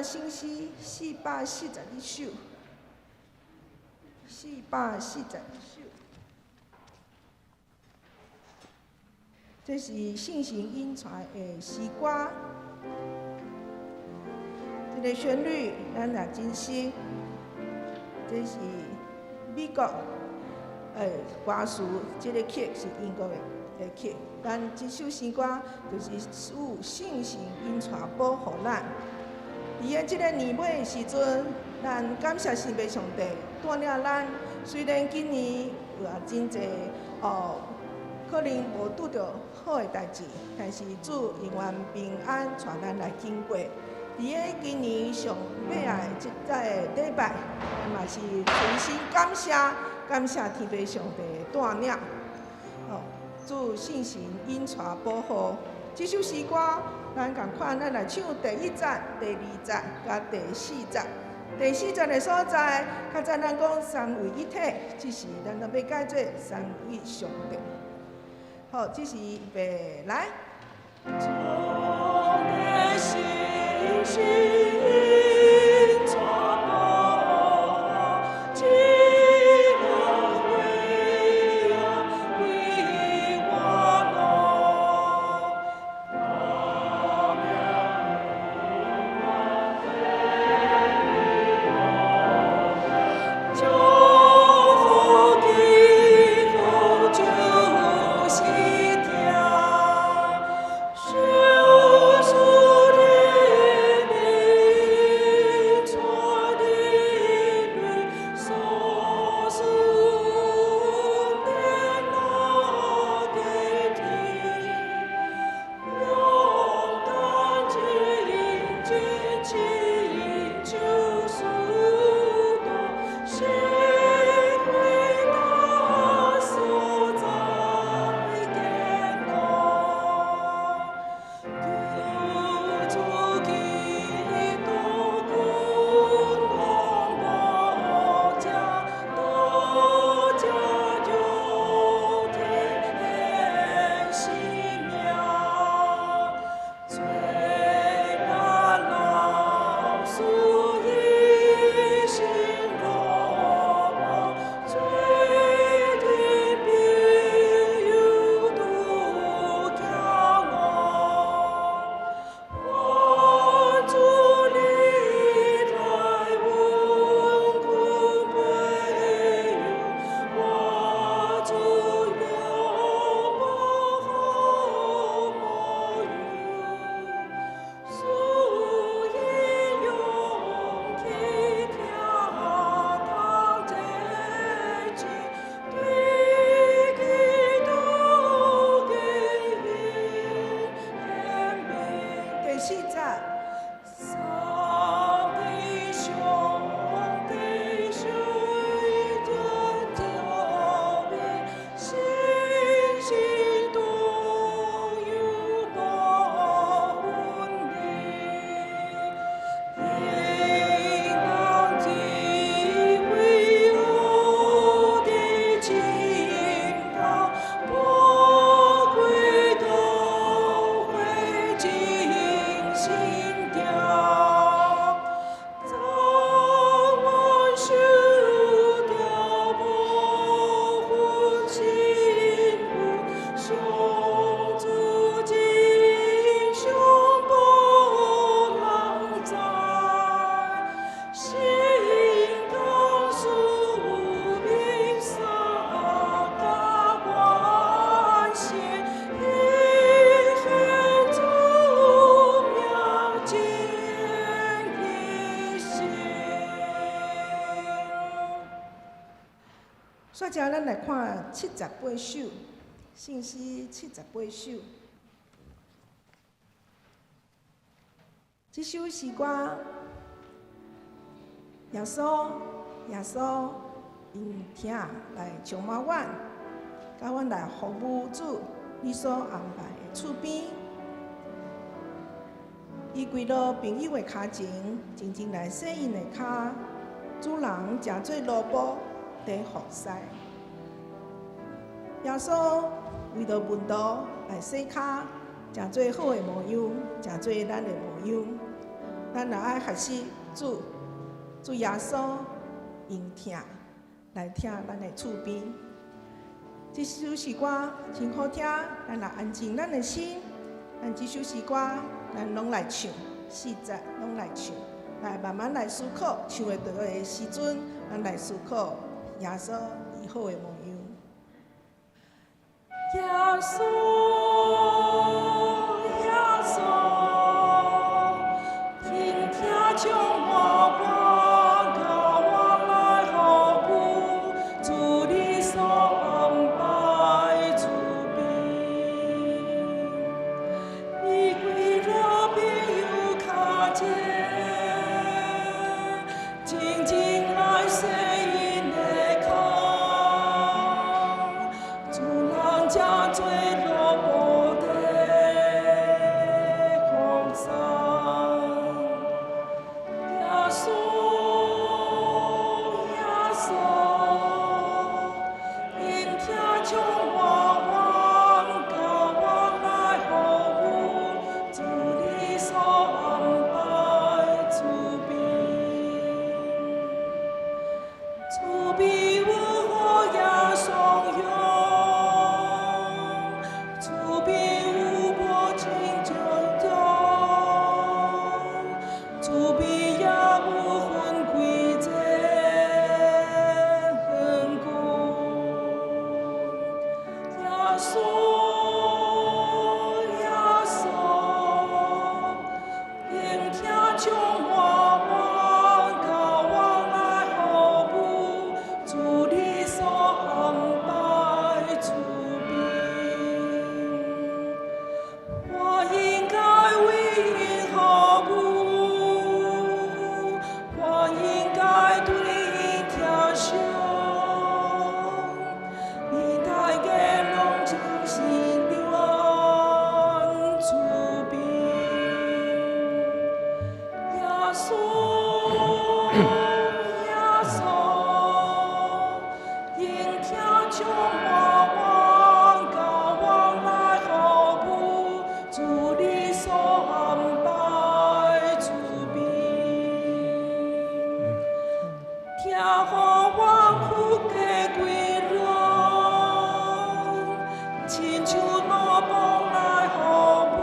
看聖詩441首，441首。這是聖神引帶的詩歌，這个旋律咱也真熟。這是美國歌詞，這个曲是英國的曲。咱這首詩歌就是主聖神引帶保護咱。佇个這个年尾的時陣，咱感謝神父上帝帶領咱。雖然今年有也真濟哦，可能無拄著好的代誌，但是主永遠平安帶咱來經過。佇个今年上尾的這個禮拜，嘛是衷心感謝，感謝天父上帝的帶領。哦，主聖神引帶保護。這首詩歌，咱仝款，咱來唱第一節、第二節佮第四節。第四節的所在，較早咱講三位一體，這時咱都欲改做三一上帝。好，這是預備來。主的信心引帶保護，這個血為我路。當祝福祈福就是疼，受主的名，帶的淚，所屬的那個天，勇敢前進，親像使徒，誰回到所在健康？救主基督君王寶駕，得駕有天性命，罪難老死一心落寞，罪的庇佑拄驕傲。我主禮來穩固庇佑，我主永保護保佑，主以勇氣聽當前進，對基督更顯明。第四節。三弟兄弟兄的救命，信心都有保護你，應當體會我的情操，寶貴都會進心調。早晚受掉保護幸福，上主英雄不浪在，心當宿命三大關係，一獻主名盡一心。煞才咱來看七十八首，聖詩七十八首。這首詩歌，耶穌，耶穌，𪜶疼來充滿阮，佮阮來服務主，你所安排的厝邊。伊跪落朋友的跤前，靜靜來洗𪜶的跤，主人誠做奴僕佇服侍。耶穌為著門徒來洗跤，誠做好的模樣，誠做咱的模樣。咱若愛學習主，主耶穌用疼來疼咱的厝邊。這首詩歌真好聽，咱若安靜咱的心，咱這首詩歌咱攏來唱，四節攏來唱，來慢慢來思考，唱會到的時陣，咱來思考耶穌伊好的模樣。耶穌，耶穌，聽疼將我挽，教我來服務，主你所安排厝邊。伊跪落朋友跤前，靜靜來洗𪜶的跤，主人這做奴僕的服侍。耶穌，耶穌，因疼將我挽，教我來服務，主你所安排厝邊。厝邊有好也相擁，厝邊有無親像中，厝邊也有分幾個遠近。耶穌，耶穌，應疼將我挽，教我來服務，主你所安排厝邊。我應該為𪜶服務，我應該對𪜶疼惜。你大家攏真心留安厝邊。耶穌，耶穌，應疼將我挽，教我來服務，主你所安排厝邊。疼予我屈家跪落，親像奴僕來服務。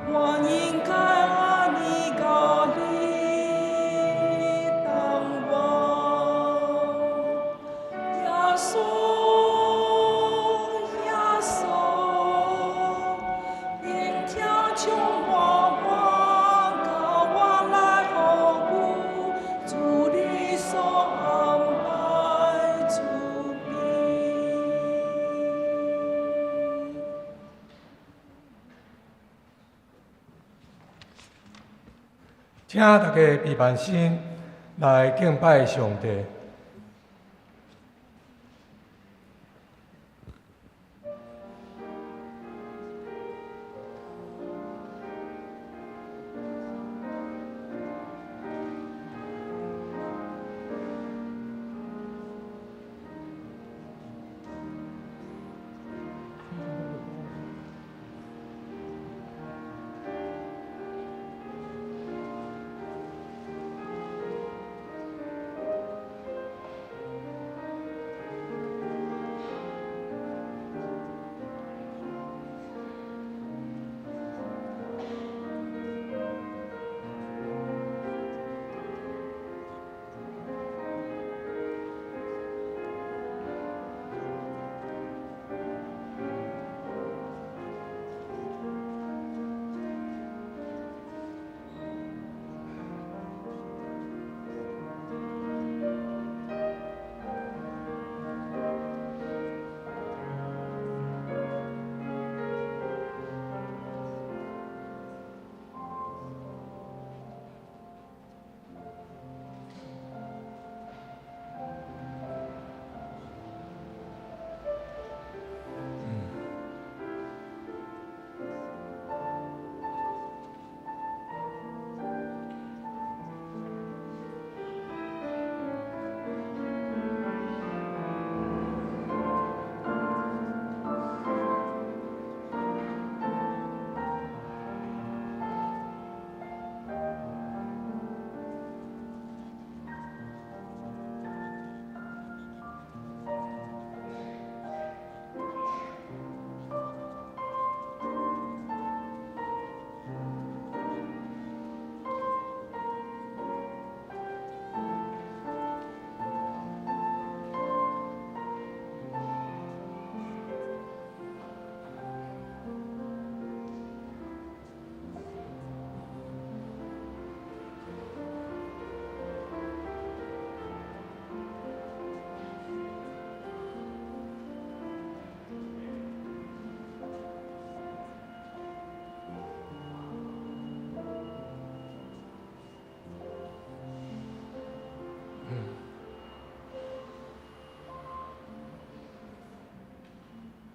我應該按呢佮你同往。耶穌，耶穌，應疼將我挽，教我來服務，主你所安排厝邊。請大家閉目心來敬拜上帝。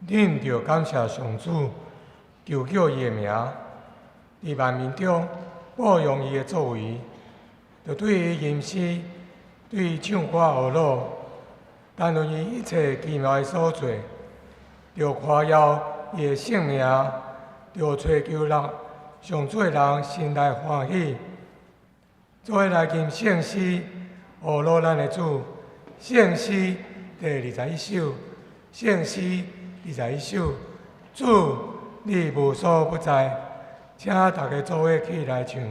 恁著感謝上主，求叫伊的名，佇萬民中報揚伊的作為，著對伊吟詩，對伊唱歌呵咾，談論伊一切奇妙的所做，著誇耀伊的聖名，著揣求人上主的人心內歡喜，做伙來吟聖詩，呵咾咱的主。聖詩第21首，聖詩21首，主，你無所不在，請大家做伙起來唱。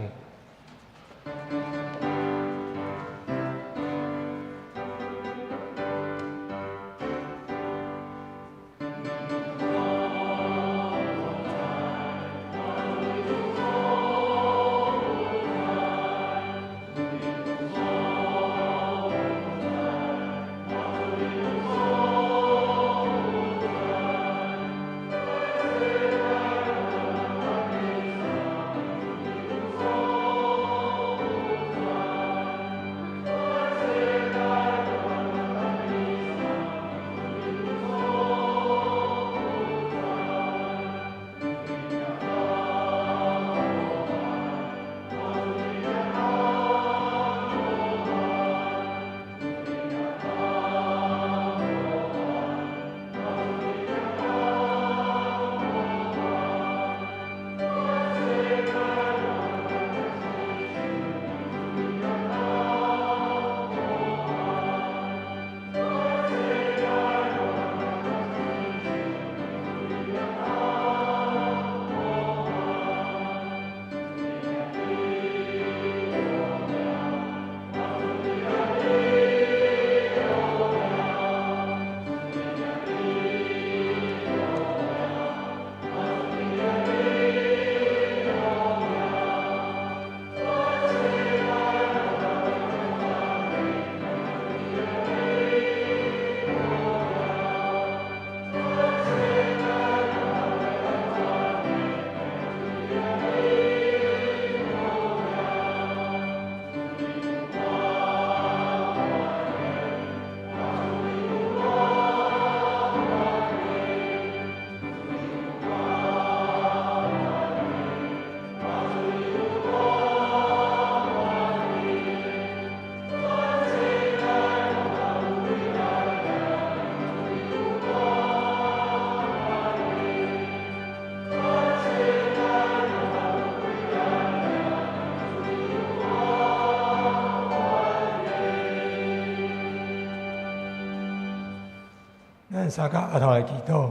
咱三甲阿頭來祈禱。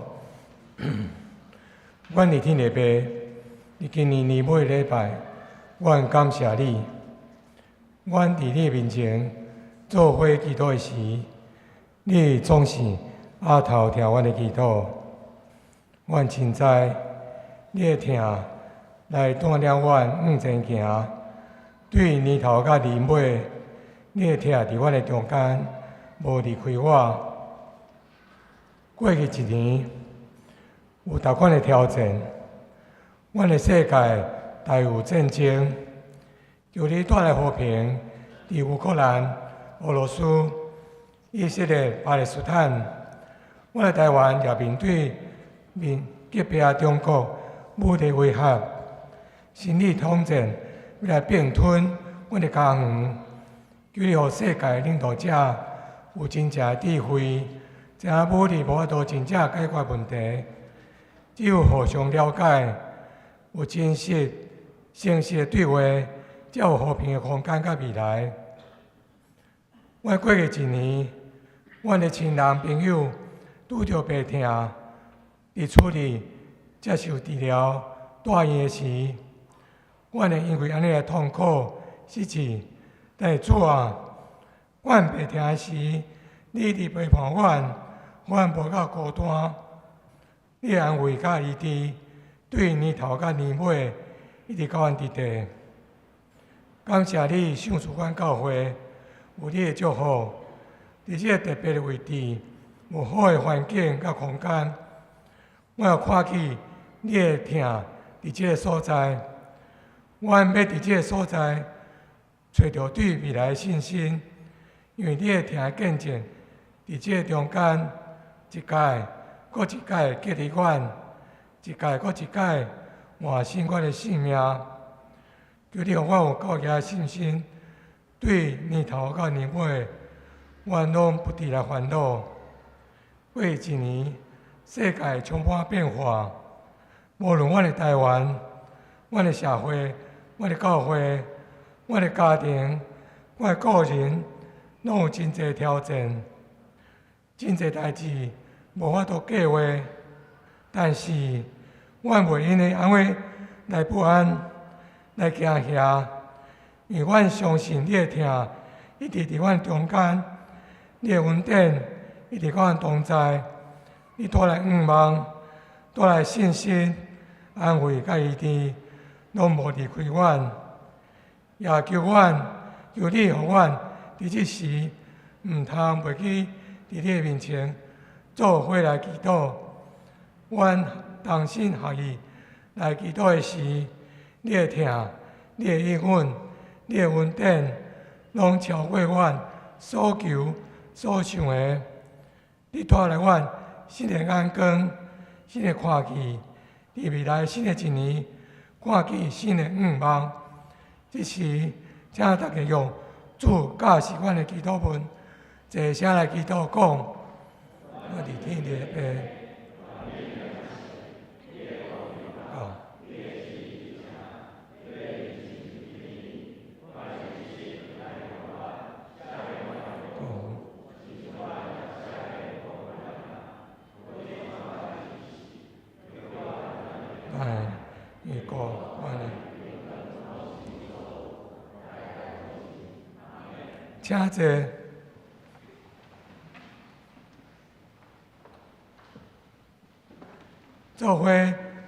阮佇天的父，佇今年年尾禮拜，阮感謝你。阮佇你面前做伙祈禱的時，你總是阿頭聽阮的祈禱。阮深知你的疼來帶領阮向前行，對年頭到年尾，你的疼佇阮的中間，無離開我。過去一年有逐款的挑戰，阮的世界大有戰爭，求你帶來和平，佇烏克蘭、俄羅斯、以色列、巴勒斯坦，阮的台灣也面對面隔壁中國武力威脅，心理統戰欲來併吞阮的家園，求你予世界領導者有真正的智慧。知影武力無法度真正解決問題，只有互相了解，有真實、誠實的對話，才有和平的空間佮未來。阮過去一年，阮的親人朋友拄著病痛，佇厝裡接受治療、住院的時，阮會因為按呢來痛苦、失志。但是主啊，阮病痛的時，你一直陪伴阮。阮無夠孤單，你的安慰佮醫治，對年頭到年尾，一直佮阮佇佇。感謝你賞賜阮教會，有你的祝福，佇這個特別的位置，有好的環境佮空間。我有看起你的疼佇這個所在，阮欲佇這個所在揣著對未來的信心，因為你的疼見證佇這個中間。一屆，閣閣一擺激勵阮，一擺閣一擺換新阮的性命。求你予阮有夠額的信心，對年頭到年尾，阮攏不佇來煩惱。過一年，世界充滿變化，無論阮的台灣、阮的社會、阮的教會、阮的家庭、阮的個人，攏有真濟挑戰，真濟代誌無法度計劃。但是，阮袂因為按呢來不安、來驚嚇，因為阮相信你的疼一直佇阮中間，你的恩典一直佮阮同在，你帶來向望、帶來信心、安慰佮醫治，攏無離開阮。也求阮，求你予阮佇這時，毋通袂記佇你的面前做伙來祈禱。阮同心合意來祈禱的時，你的疼、你的應允、你的恩典，攏超過阮所求所想的。你帶來阮新的眼光、新的看見，佇未來新的一年，看見新的向望。這時，請大家用主教示阮的祈禱文，齊聲來祈禱講：我佇天的父。請坐。做伙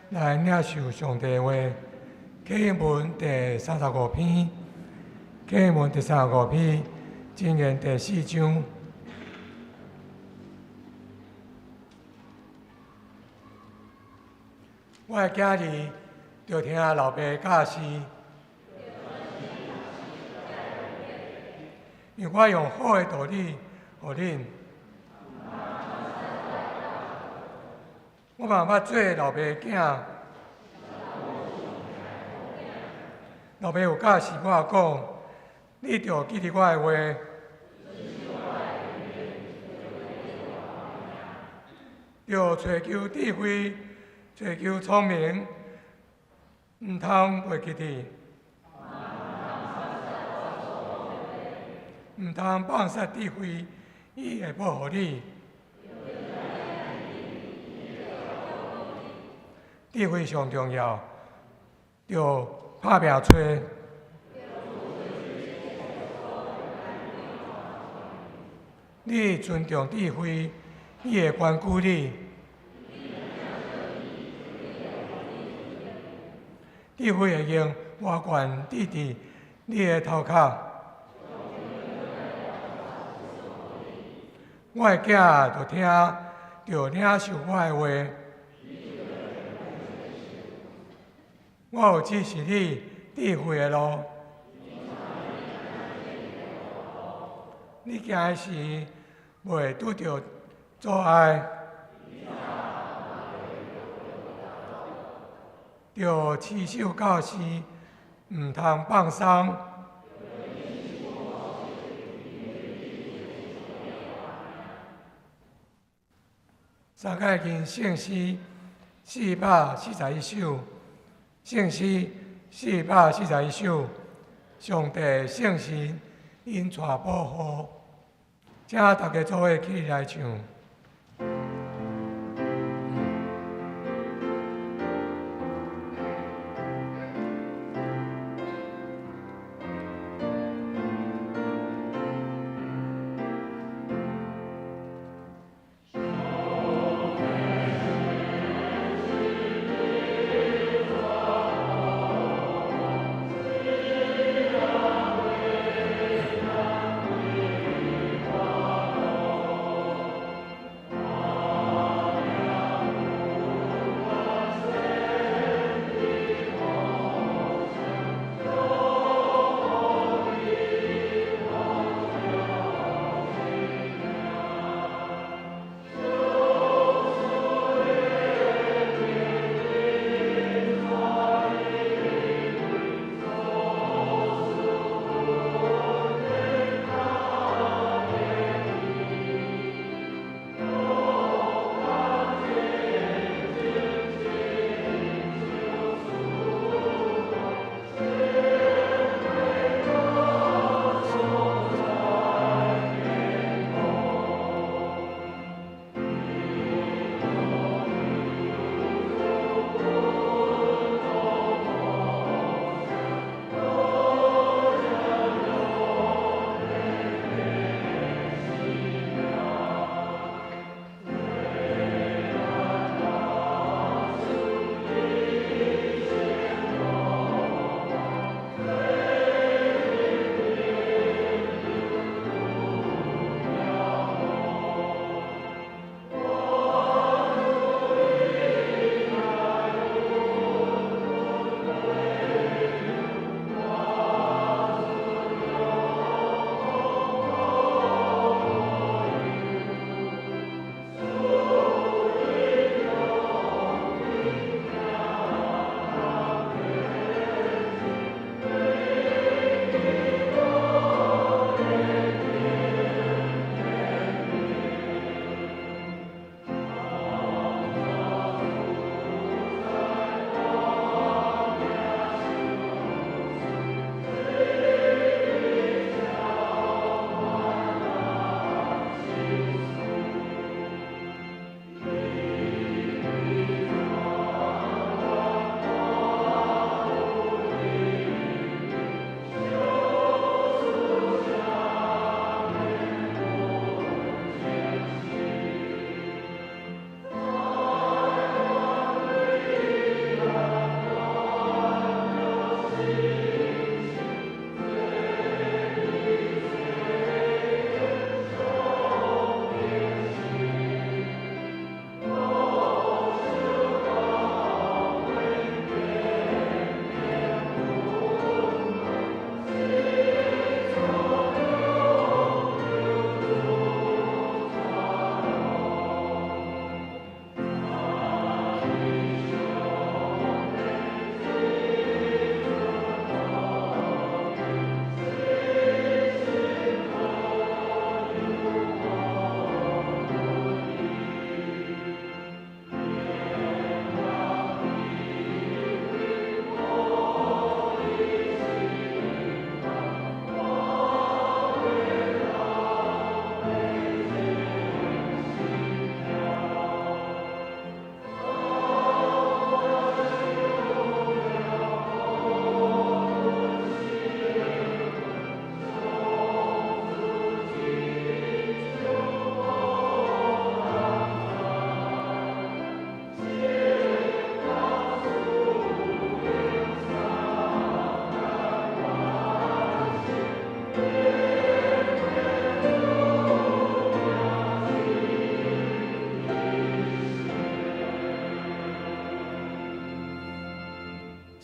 來領受上帝的話，啟應文第三十五篇，啟應文第三十五篇，箴言第四章。我的囝兒著聽老爸教示。因為我用好的道理予恁，我嘛捌做老爸囝，老爸有教示我講，你著記得我的話，著揣求智慧，揣求聰明，毋通袂記得。毋通放殺智慧，伊會保護你。智慧上重要，著拍拚揣。你尊重智慧，伊會關顧你。智慧會用瓦罐滴佇你的頭殼。我的囝著聽，著領受我的話。我有指示你智慧的路。你行的時，袂拄著阻礙。著持守教示，毋通放鬆。三界經聖詩441首，聖詩441首，上帝聖神引帶保護，請大家做伙起來唱。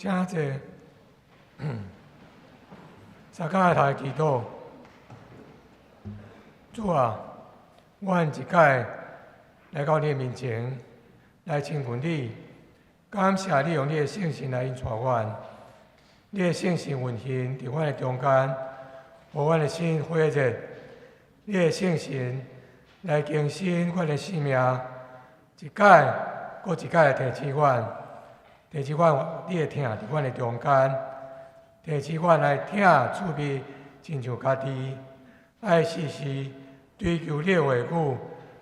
請坐。大家來祈禱。主啊，阮一擺來到你的面前，來親近你，感謝你用你的聖神來引帶阮，你的聖神運行佇阮的中間，予阮的心火熱。你的聖神來更新阮的生命，一擺閣一擺來提醒阮，提醒阮你的疼佇阮的中間，提醒阮來疼厝邊親像家己，愛時時追求你的話語，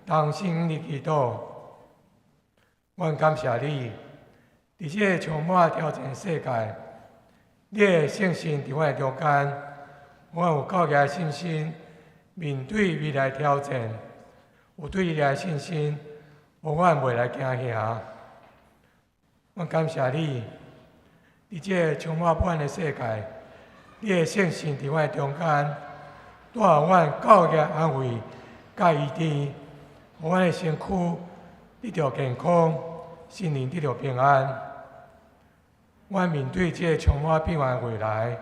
同心的祈禱。阮感謝你，佇這個充滿挑戰的世界，你的聖神佇阮的中間，阮有夠額的信心面對未來挑戰，有對你的信心，予阮袂來驚嚇。阮感謝你，佇這個充滿不安的世界，你的聖神佇阮的中間，帶予阮夠額安慰佮醫治，予阮的身軀得著健康，心靈得著平安。阮面對這個充滿變幻的未來，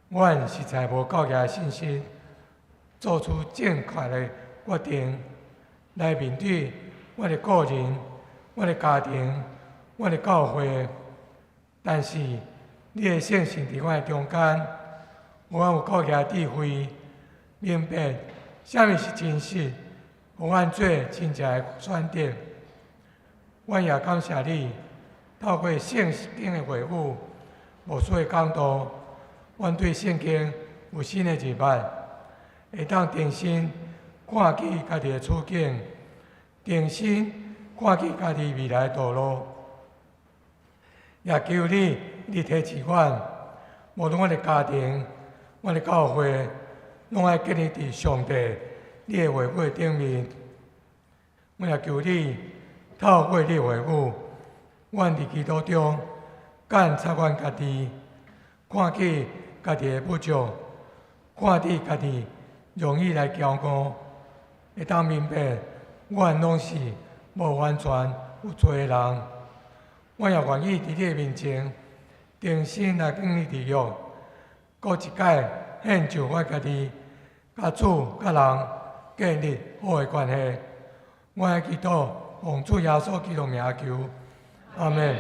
阮實在無夠額的信心，做出正確的決定，來面對阮的個人、阮的家庭、阮的教會。但是，你的聖神佇阮的中間，予阮有夠額的智慧，明白啥物是真實，予阮做真正的選擇。阮也感謝你，透過聖經的話語、牧師的講道，阮對聖經有新的認識，會當重新看見家己的處境，重新看見家己未來的道路。也求你，你提醒阮，無論阮的家庭、阮的教會，攏愛建立佇上帝你的話語頂面。我也求你透過你的話語，阮佇祈禱中檢查阮家己，看見家己的不足，看見家己容易來驕傲，會當明白，阮攏是無完全有罪的人。我也願意佇你的面前，重新來跟你立約，閣一擺獻上我家己，佮主、佮人建立好的關係。我愛祈禱，奉主耶穌基督名求，阿們。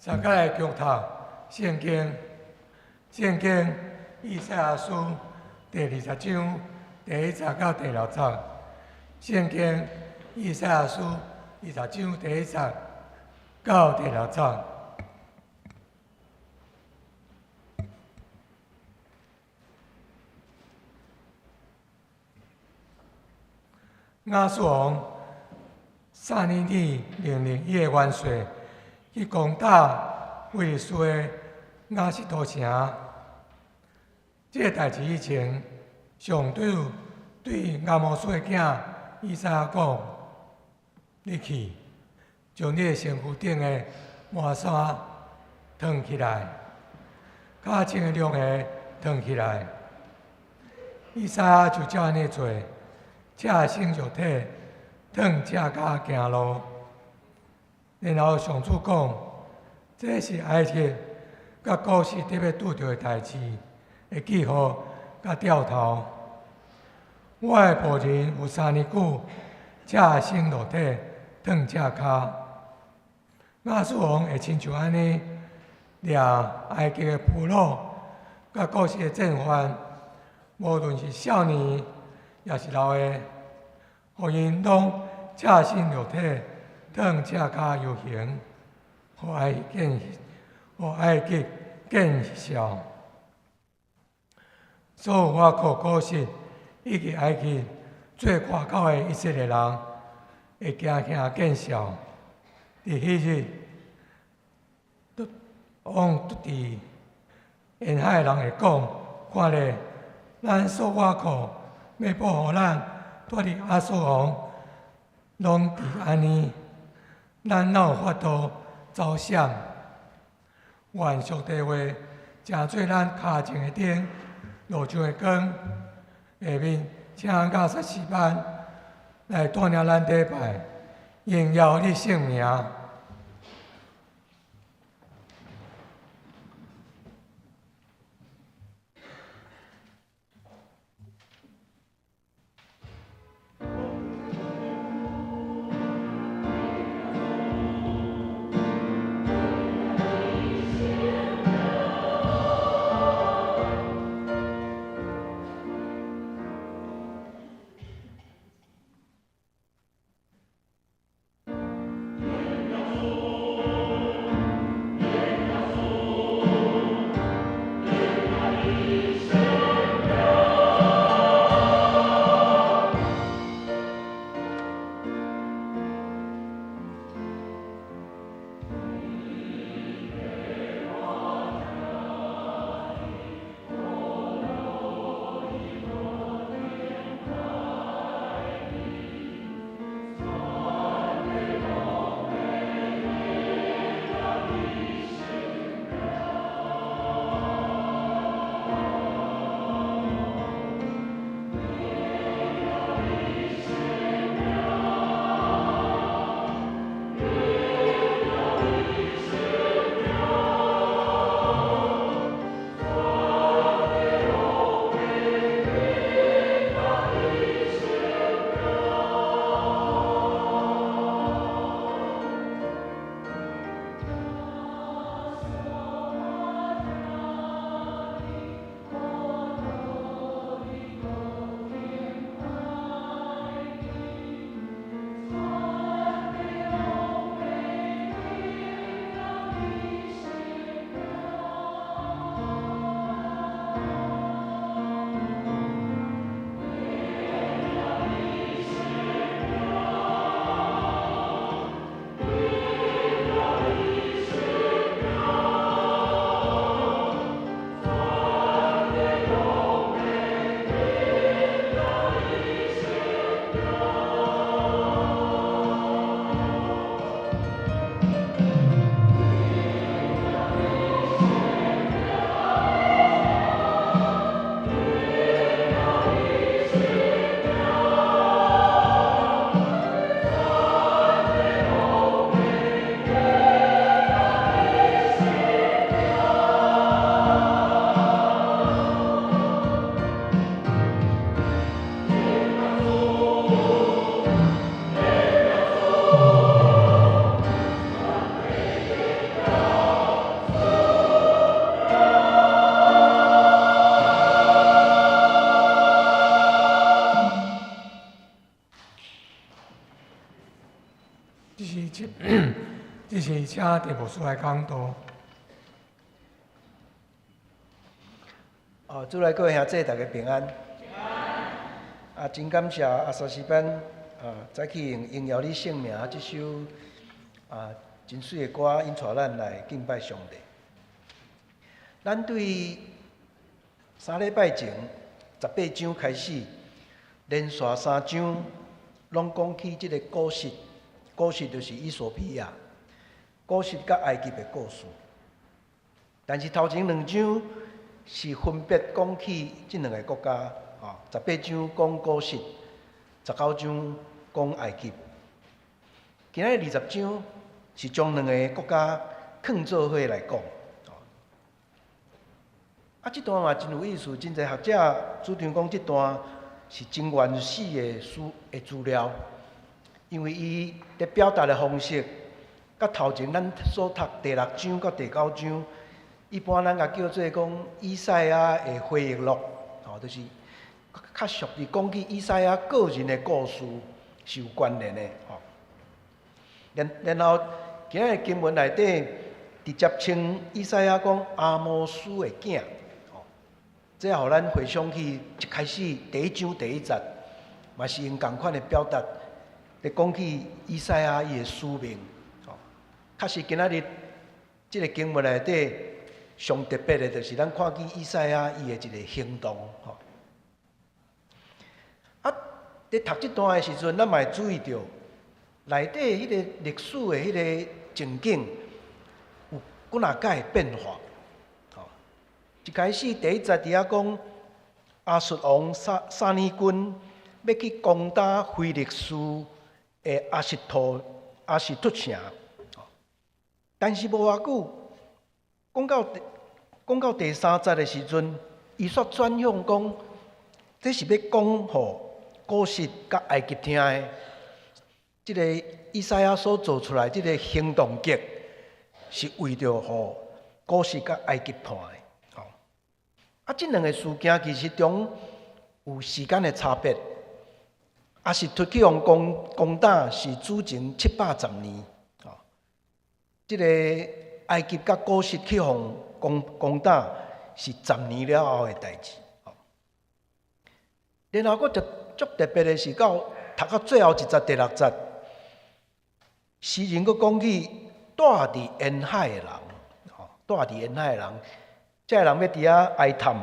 大家來共讀聖經，聖經以賽亞書第二十章第一節到第六節。聖經以賽亞書二十章第一節到第六節。亞述王撒尼利命令伊的元帥去攻打非利士的亞實突城。這個代誌以前，上帝對亞摩斯的囝以賽亞講：你去，將你的身軀頂的麻衫脫起來，跤蹛的涼鞋脫起來。以賽亞就照按呢做，赤身肉體，脫赤跤行路。然後上主講：這是埃及佮古實特別拄著的代誌的記號佮兆頭。我的僕人有三年久，赤身露體，脫赤跤。亞述王會親像按呢，掠埃及的俘虜，佮古實的戰犯，無論是少年，抑是老的，予𪜶攏赤身露體，脫赤跤遊行，予埃及見笑。所以我靠古實以及埃及做看狗的以色列人，會驚嚇見笑。佇彼日，往佇沿海的人會講：看咧，咱所倚靠欲保護咱脫離亞述王，攏佇按呢，咱哪有法度走閃？願上帝話成做咱跤前的燈，路上的光。下面請亞薩詩班來帶領咱禮拜，榮耀你聖名。這是請鄭牧師來講道。哦，主內各位兄弟，大家平安。啊，真感謝阿莎士班啊，早起用榮耀你聖名這首啊真媠的歌，引帶咱來敬拜上帝。咱對三禮拜前18章開始，連續三章攏講起這個古實，古實就是衣索比亞，古實佮埃及的故事。但是頭前兩章是分別講起這兩个國家，啊，18章講古實，19章講埃及。今仔日20章是將兩个國家囥做伙來講。啊，這段嘛真有意思，真濟學者主張講這段是真原始的書的資料，因為伊佇表達的方式，佮頭前咱所讀第六章佮第九章，一般咱共叫做講以賽亞的回憶錄，吼，就是較屬於講起以賽亞個人的故事是有關聯的，吼。然後今仔日經文內底直接稱以賽亞講阿摩司的囝。這予咱回想起一開始第一章第一節，嘛是用仝款的表達，佇講起以賽亞伊的使命。吼，確實今仔日這个經文內底上特別的，就是咱看見以賽亞伊的一个行動。吼，啊，佇讀這段的時陣，咱嘛會注意著內底彼个歷史的彼个情景有幾若擺變化。一開始第一節佇遐講，亞述王撒尼袞欲去攻打非利士的亞實突亞實突城。但是無偌久，講到第三節的時陣，伊煞轉向講，這是欲講予古實佮埃及聽的。這个以賽亞所做出來這个行動劇，是為著予古實佮埃及看的。啊，這兩个事件其實中有時間的差別。亞實突去予攻打是主前710年，哦，這个埃及佮古實去予攻打是十年了後的代誌。然後閣足特別的是到讀到最後一節第六節，詩人閣講起蹛佇沿海的人，吼，蹛佇沿海的人，這个人欲佇遐哀嘆，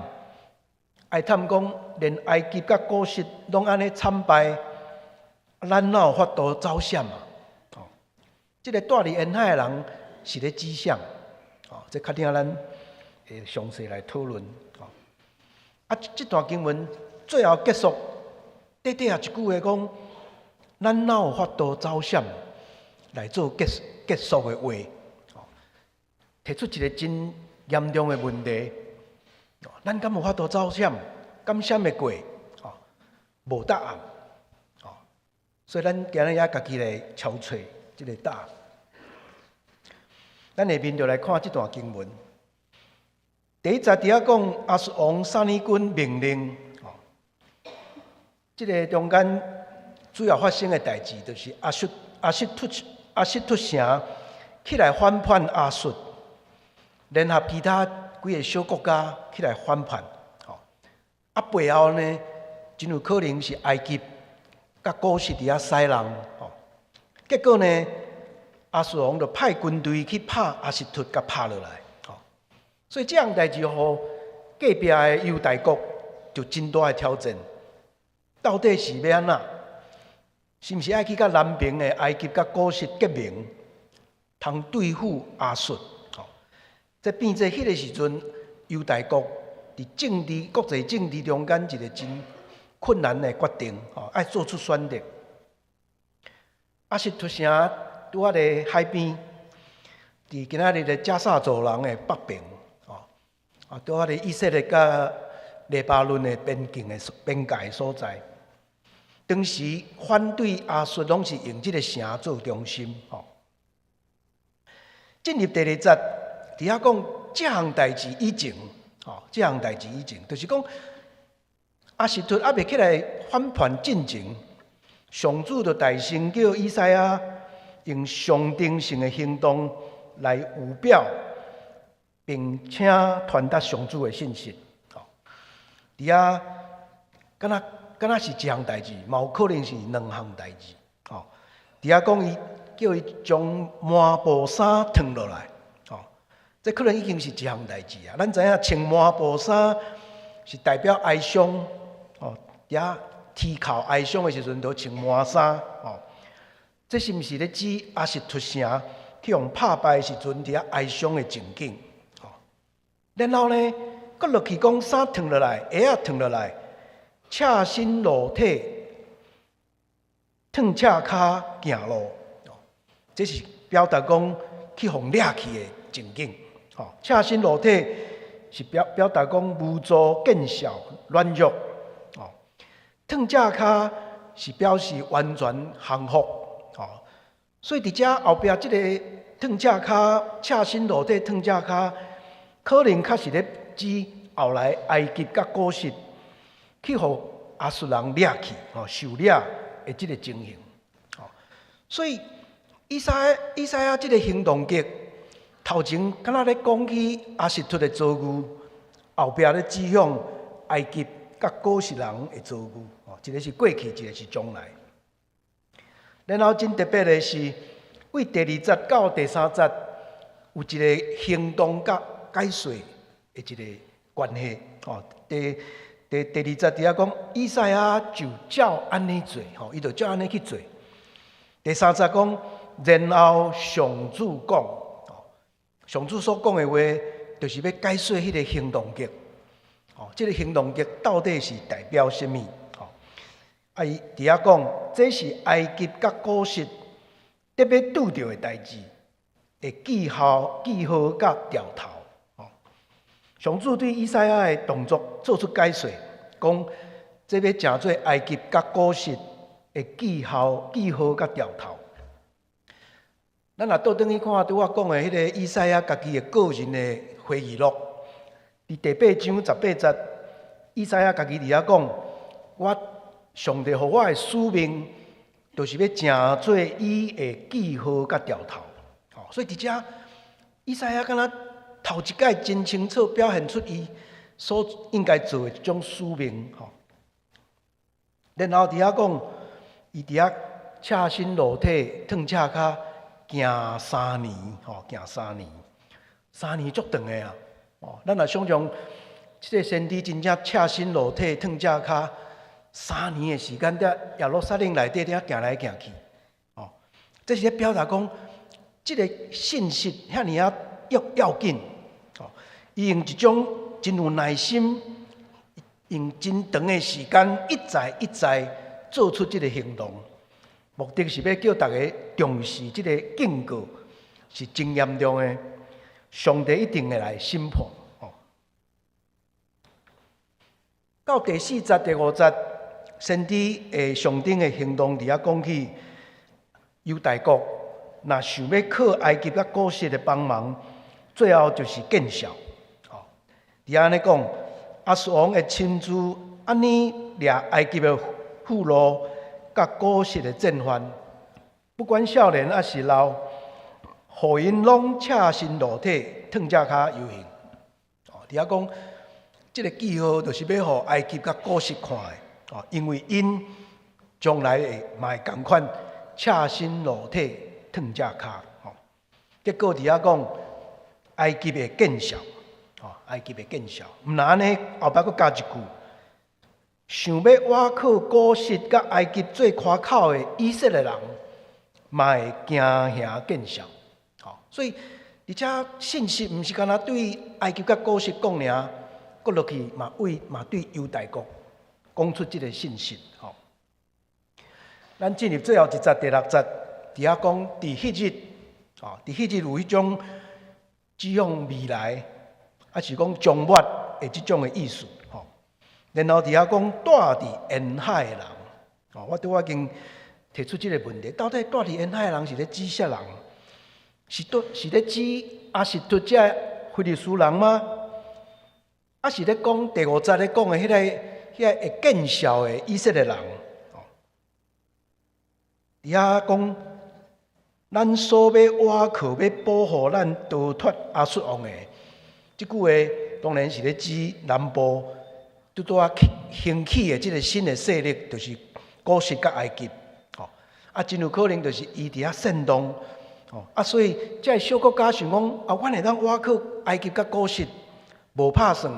哀嘆講，連埃及佮古實攏按呢慘敗，咱哪有法度走閃啊？吼，這个蹛佇沿海的人是咧指啥？吼，這較等咱會詳細來討論。吼，啊，這段經文最後結束，短短仔一句話講，咱哪有法度走閃來做結束的話？提出一个真嚴重的問題。咱敢有法度走閃？敢閃會過？吼，無答案。所以咱今日也家己來敲揣這个答案。咱下面就來看這段經文。第一節佇遐講，亞述王撒尼艮命令，這个中間主要發生的代誌，就是亞實突城起來反叛亞述，聯合其他幾个小國家起來反叛。啊，背後呢，真有可能是埃及佮古實佇遐使人。結果呢，亞述王就派軍隊去拍亞實突，共拍落來。所以這項代誌，予隔壁的猶大國就真大的挑戰。到底是欲按怎？是毋是愛去佮南邊的埃及佮古實結盟，通對付亞述？這變做彼个時陣，猶大國佇政治、國際政治中間一个真困難的決定，吼，愛做出選擇。亞實突城拄仔佇海邊，佇今仔日的加薩走廊的北邊，吼，啊，拄仔佇以色列佮黎巴嫩的邊境的邊界所在。當時反對亞述攏是用這个城做中心，吼。進入第二節，佇遐講這項代誌以前，吼，這項代誌以前，就是講亞實突猶未起來反叛進前，上主就大聲叫以賽亞用象徵性的行動來預表，並且傳達上主的信息。吼，佇遐敢若是一項代誌，嘛有可能是兩項代誌。吼，佇遐講伊叫伊將麻布衫脫落來，吼，這可能已經是一項代誌啊。咱知影穿麻布衫是代表哀傷，吼，佇遐啼哭哀傷的時陣，就穿麻衫，吼。這是毋是咧指亞實突城去予拍敗的時陣，佇遐哀傷的情景？吼，然後呢，閣落去講衫脫落來，鞋仔脫落來，赤身露體，褪赤跤行路，這是表達講去予掠去的情景。吼，赤身露體是表達講無助、見笑、軟弱。哦，褪赤跤是表示完全降服。吼，所以佇遮後壁這个褪赤跤、赤身露體、褪赤跤，可能較是咧指後來埃及佮古實去予亞述人掠去，吼，受掠的這个情形。吼，所以以賽亞這个行動劇，頭前敢若咧講起亞實突的遭遇，後壁咧指向埃及佮古實人的遭遇，吼，一个是過去，一个是將來。然後真特別的是，對第二節到第三節有一个行動佮解說的一个關係。吼，第二節佇遐講，以賽亞就照按呢做，吼，伊就照按呢去做。第三節講，然後上主講，上主所講的話，就是欲解說彼个行動劇。吼，這个行動劇到底是代表啥物？吼，啊，伊佇遐講，這是埃及佮古實得特欲拄著的代誌的記號、記號佮兆頭。上主對以賽亞的動作做出解說，講這欲成做埃及佮古實的記號、記號佮兆頭。咱若倒轉去看，拄我講的彼個以賽亞家己的個人的回憶錄，佇第八章十八節，以賽亞家己佇遐講：我上帝予我的使命，就是欲成做伊的記號佮兆頭。所以佇遮，以賽亞敢若頭一擺真清楚表現出伊所應該做的一種使命。然後佇遐講，伊佇遐赤身露體，褪赤跤行三年，吼，行三年，三年足長的啊！哦，咱若想像這个先知真正赤身露體，褪赤跤三年的時間，佇耶路撒冷內底佇遐行來行去，哦，這是咧表達講，這个信息遐爾仔要要緊，哦，伊用一種真有耐心，用真長的時間，一再一再做出這个行動，目的是欲叫逐家重視這个警告是真嚴重的，上帝一定會來審判。哦，到第四節、第五節，先知的上頂的行動佇遐講起，猶大國若想欲靠埃及佮古實的幫忙，最後就是見笑。哦，佇遐按呢講，亞述王會親自按呢掠埃及的婦孺佮古實的戰犯，不管少年抑是老，予𪜶攏赤身露體，褪赤跤遊行。哦，佇遐講，這个記號就是欲予埃及佮古實看的。哦，因為𪜶將來會嘛會仝款赤身露體，褪赤跤。哦，結果佇遐講，埃及會見笑。哦，埃及會見笑。毋但按呢，後壁閣加一句，想欲倚靠古實佮埃及做誇口的以色列人，嘛會驚嚇見笑。哦，所以佇遮信息毋是干焦對埃及佮古實講爾，閣落去嘛為嘛對猶大國講出這个信息。吼，咱進入最後一節第六節，佇遐講佇彼日，哦，佇彼日有彼種指向未來，抑是講終末的這種的意思。吼，然後佇遐講蹛佇沿海的人，哦，我拄仔已經提出這个問題，到底蹛佇沿海的人是咧指啥人？是對是咧指亞實突這非利士人嗎？抑是咧講第五節咧講的彼个會見笑的以色列人？佇遐講，咱所欲倚靠、欲保護咱逃脫亞述王的，這句話當然是咧指南部拄拄仔興起的這个新的勢力，就是古實佮埃及。吼，啊，真有可能就是伊佇遐煽動。吼，啊，所以這个小國家想講，啊，阮會當倚靠埃及佮古實，無拍算，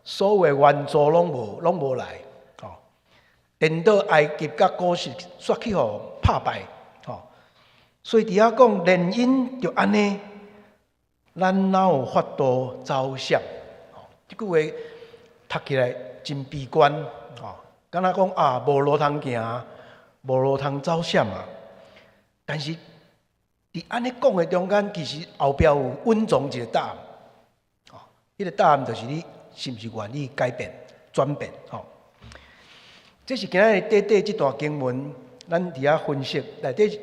所有的援助攏無，攏無來。吼，顛倒埃及佮古實煞去予拍敗。吼，所以佇遐講，連𪜶就按呢，咱哪有法度走閃？吼，這句話讀起來真悲觀。吼，敢若講啊，無路通行，無路通走閃啊。但是佇按呢講的中間，其實後壁有隱藏一个答案。哦，彼个答案就是你是毋是願意改變、轉變？吼，這是今仔日短短這段經文，咱佇遐分析內底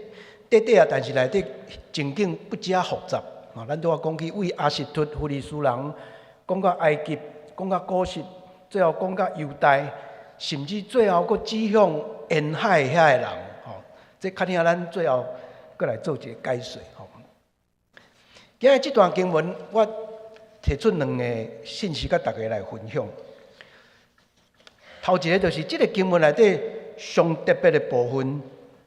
短短啊，但是內底情景不止複雜。啊，咱拄仔講起為亞實突、非利士人，講到埃及，講到古實，最後講到猶大，甚至最後閣指向沿海遐的人。吼，這較聽咱最後閣來做一个解說。吼，今日這段經文，我提出兩個信息，佮大家來分享。頭一个就是這个經文內底上特別的部分，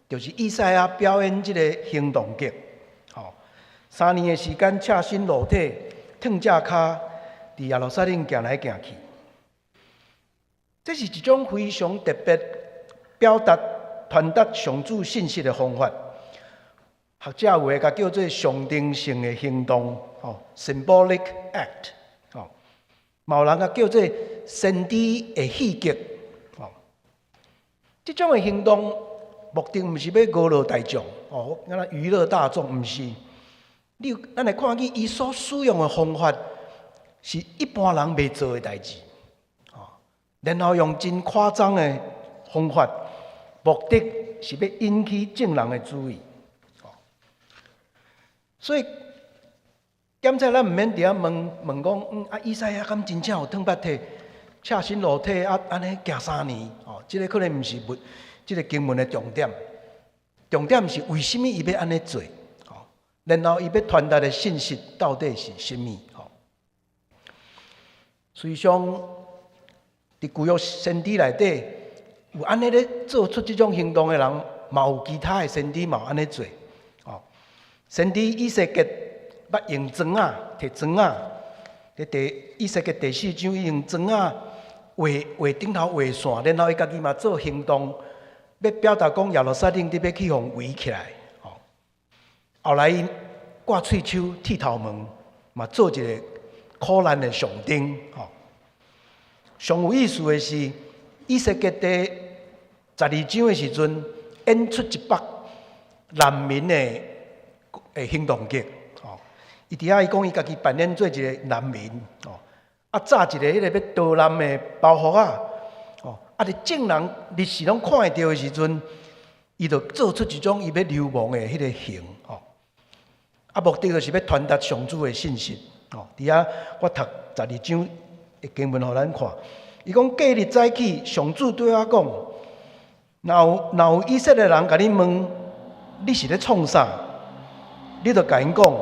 就是以賽亞表演這个行動劇。吼，三年的時間，赤身露體，褪赤跤，佇耶路撒冷行來行去。這是一種非常特別表達、傳達上主信息的方法。學者有的共叫做象徵性的行動，吼，symbolic act，吼，嘛有人共叫做先知的戲劇，吼。這種的行動目的毋是欲娛樂大眾，哦，敢若娛樂大眾，毋是。你咱會看見伊所使用的方法是一般人袂做的代誌，哦，然後用真誇張的方法，目的是欲引起眾人的注意。哦，所以檢查咱毋免佇遐問問講，啊，以賽亞敢真正有褪腹體、赤身露體啊？按呢行3年，哦，這個可能毋是文，這個經文的重點。重點是為啥物伊欲按呢做？哦，然後伊欲傳達的信息到底是啥物？吼，事實上，佇舊約先知內底，有按呢咧做出這種行動的人，嘛有其他的先知嘛有按呢做。哦，先知以西結捌用磚仔，提磚仔，佇第以西結第四章，伊用磚仔畫畫頂頭畫線，然後伊家己嘛做行動，欲表達講耶路撒冷佇欲去予圍起來。吼，後來伊掛喙鬚、剃頭毛，嘛做一個苦難的象徵。吼，上有意思的是，以西結第12章的時陣，演出一幕難民的的行動劇。吼，伊佇遐伊講伊家己扮演做一個難民，吼，啊，紮一个彼個欲逃難的包袱仔，吼，啊，佇眾人日時攏看會著的時陣，伊就做出一種伊欲流亡的彼個形，吼，啊，目的就是欲傳達上主的信息，吼，佇遐我讀十二章的經文予咱看，伊講隔日早起，上主對我講，若有若有以色列人共你問，你是咧創啥？你就共𪜶講，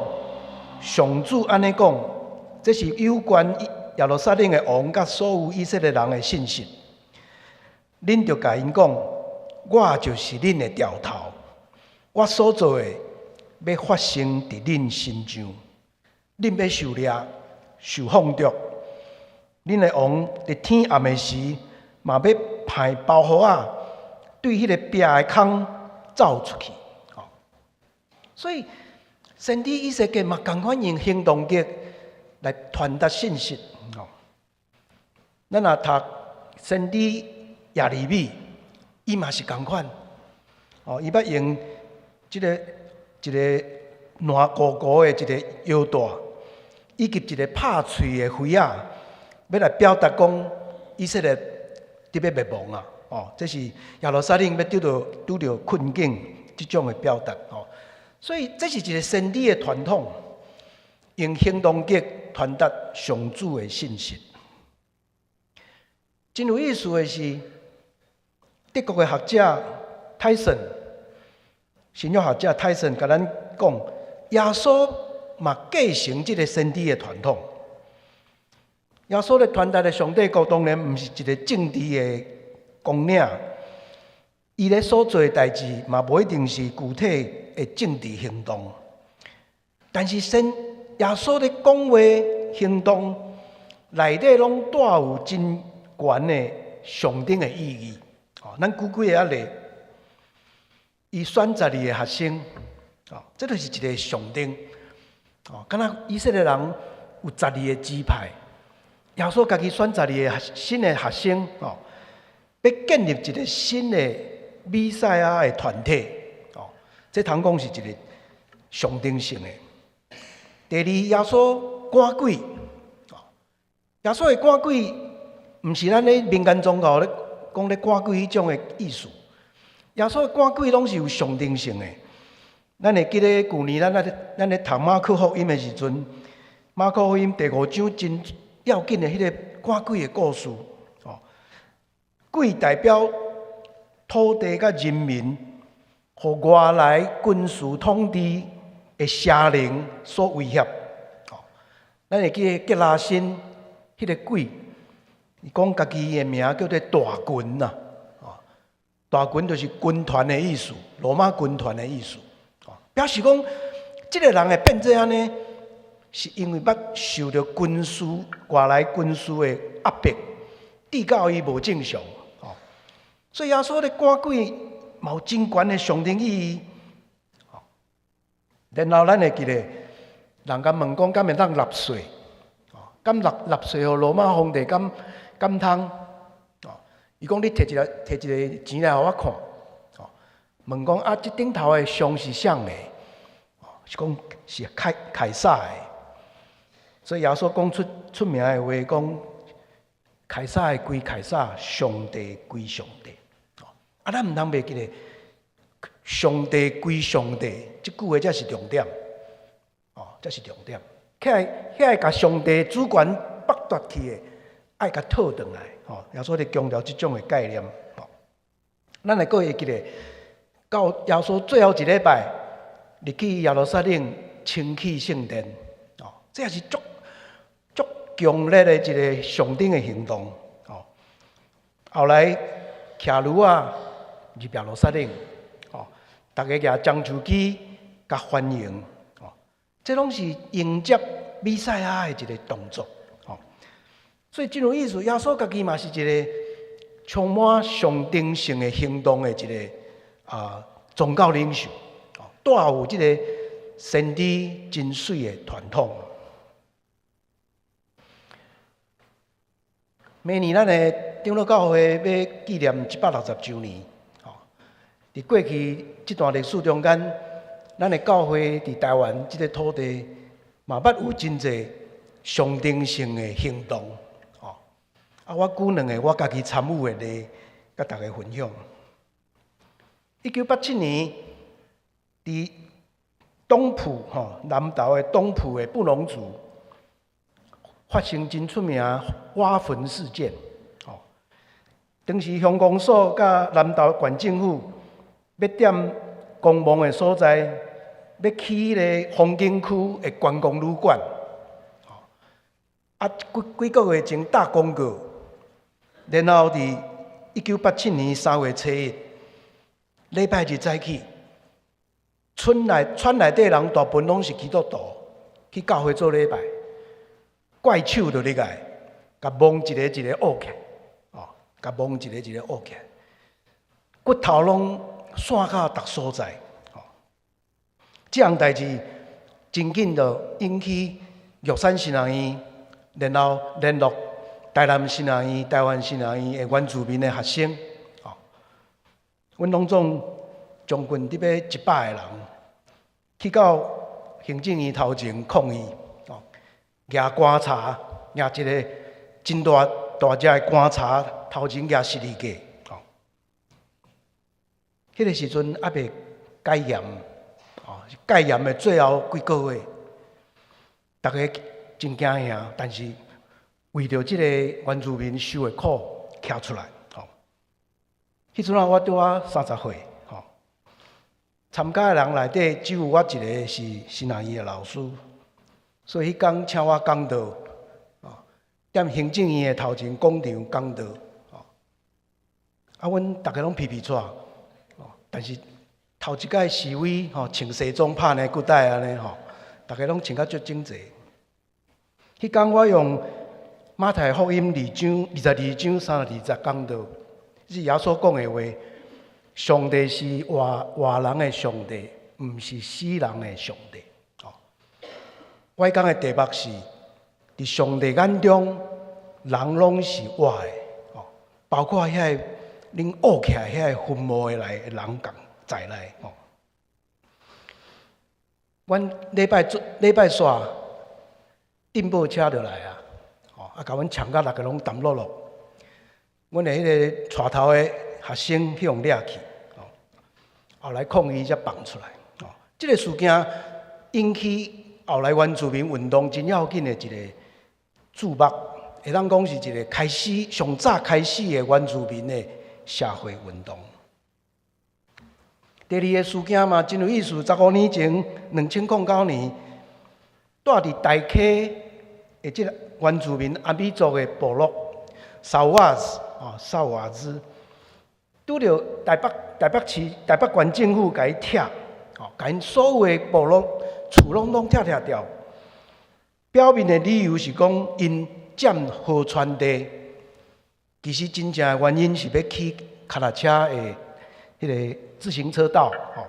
上主按呢講，這是有關耶路撒冷的王佮所有以色列人的信息。恁著共𪜶講，我就是恁的兆頭，我所做的欲發生佇恁身上，恁欲受掠、受放逐，恁的王佇天暗的時，嘛欲派包袱仔對彼个壁的空走出去。所以先知以西結嘛，仝款用行動劇來傳達信息。吼，咱若讀先知耶利米，伊嘛是仝款。哦，伊捌用這个一个爛糊糊的一个腰帶，以及一个拍碎的蜚仔，欲來表達講以色列佇欲滅亡啊！哦，這是耶路撒冷欲拄著拄著困境這種的表達。哦，所以這是一個先知的傳統，用行動劇傳達上主的信息。真有意思的是，德國的學者泰森，新約學者泰森共咱講，耶穌嘛繼承這个先知的傳統。耶穌咧傳達的上帝國，當然毋是一个政治的綱領，伊咧所做的代誌嘛，無一定是具體的政治行動。但是先耶穌咧講話行動內底攏帶有真懸的象徵的意義。哦，咱舉幾个例，伊選十二个學生，哦，這就是一个象徵。哦，敢若以色列人有十二个支派，耶穌家己選十二个新的學生，哦，欲建立一个新的彌賽亞的團體，哦，這通講是一个象徵性的。第二，耶穌趕鬼，哦，耶穌的趕鬼，毋是咱咧民間宗教咧講咧趕鬼彼種的意思。耶穌的趕鬼攏是有象徵性的。咱會記得舊年咱咧咱咧讀馬可福音的時陣，馬可福音第五章真要緊的彼个趕鬼的故事。哦，鬼代表土地佮人民，予外來軍事統治的邪靈所威脅。哦，咱會記得格拉辛彼个鬼，伊講家己的名叫做大群啦。哦，大群就是軍團的意思，羅馬軍團的意思。哦，表示講，這个人會變做按呢，是因為捌受著軍事外來軍事的壓迫，致到伊無正常。哦，所以耶穌咧趕鬼，嘛有真懸的象徵意義。哦，然後咱會記得，人共問講，敢會當納稅？哦，敢納納稅予羅馬皇帝敢敢通？哦，伊講你提一个提一个錢來予我看。哦，問講啊，這頂頭的像是啥的？是講是凱撒的。所以耶穌講出出名的話，講凱撒的歸凱撒，上帝歸上帝。啊，咱毋通袂記得，上帝歸上帝，這句話才是重點。哦，這是重點。遐遐共上帝主權剝奪去的，愛共討轉來。吼，耶穌咧強調這種的概念。吼，咱來閣會記得，到耶穌最後一禮拜入去耶路撒冷清去聖殿。哦，這也是足足強烈的一個象徵的行動。哦，後來騎驢仔入耶路撒冷，哦，逐家舉樟樹枝共歡迎。哦，這攏是迎接彌賽亞的一個動作。哦，所以真有意思，耶穌家己嘛是一個充滿象徵性的行動的一個宗教領袖，哦，帶有這個先知真媠的傳統。明年咱的長老教會欲紀念160週年，吼！佇過去這段歷史中間，咱的教會佇台灣這个土地，嘛捌有真濟象徵性的行動，吼！啊，我舉兩个我家己參與的例，佮大家分享。1987年，佇東埔吼南投的東埔的布農族，發生真出名挖墳事件，吼！當時鄉公所佮南投縣政府欲踮公墓的所在，欲起彼个風景區的觀光旅館，吼！啊，幾幾个月前打廣告，然後佇1987年3月初一，禮拜日早起，村內底人大部分攏是基督徒，去教會做禮拜。怪手就入來，共墓一个一个挖起來，哦，共墓一個一個挖起來，骨頭攏散到逐所在，哦，這項代誌真緊就引起玉山神學院，然後聯絡台南神學院、台灣神學院的原住民的學生，哦，阮攏總將近得欲100個人去到行政院頭前抗議。舉棺柴，舉一个真大大隻的棺柴，頭前舉十字架。哦，彼个時陣猶未解嚴，哦，解嚴的最後幾个月，逐家真驚嚇，但是為著這个原住民受的苦，徛出來。吼，彼陣仔我拄仔30歲，吼，參加的人內底只有我一个是神學院的老師。所以彼工請我講道，哦，踮行政院的頭前廣場講道，哦，啊，阮逐家攏皮皮掣，哦，但是頭一擺示威，吼，穿西裝拍領骨帶按呢，吼，逐家攏穿甲足整齊。彼工我用馬太福音二章22章32節講道，是耶穌講的話：上帝是活活人的上帝，毋是死人的上帝。我講的題目是：佇上帝眼中，人攏是活的，哦，包括遐个恁挖起來遐个墳墓的內的人仝在內，哦。阮禮拜做禮拜煞，鎮保車就來啊，哦，啊，共阮搶甲逐个攏澹漉漉。阮的彼个帶頭的學生去予掠去，哦，後來抗議才放出來，哦，這个事件引起後來原住民運動真要緊的一个注目，會當講是一个開始上早開始的原住民的社會運動。第二个事件嘛真有意思，15年前，2009年，住佇大溪的這个原住民阿美族的部落薩瓦茲，哦，薩瓦茲，拄著台北市、台北縣政府共伊拆，哦，共𪜶所有的部落厝攏攏拆拆掉。表面的理由是講𪜶佔河川地，其實真正的原因是欲起跤踏車的彼个自行車道，吼。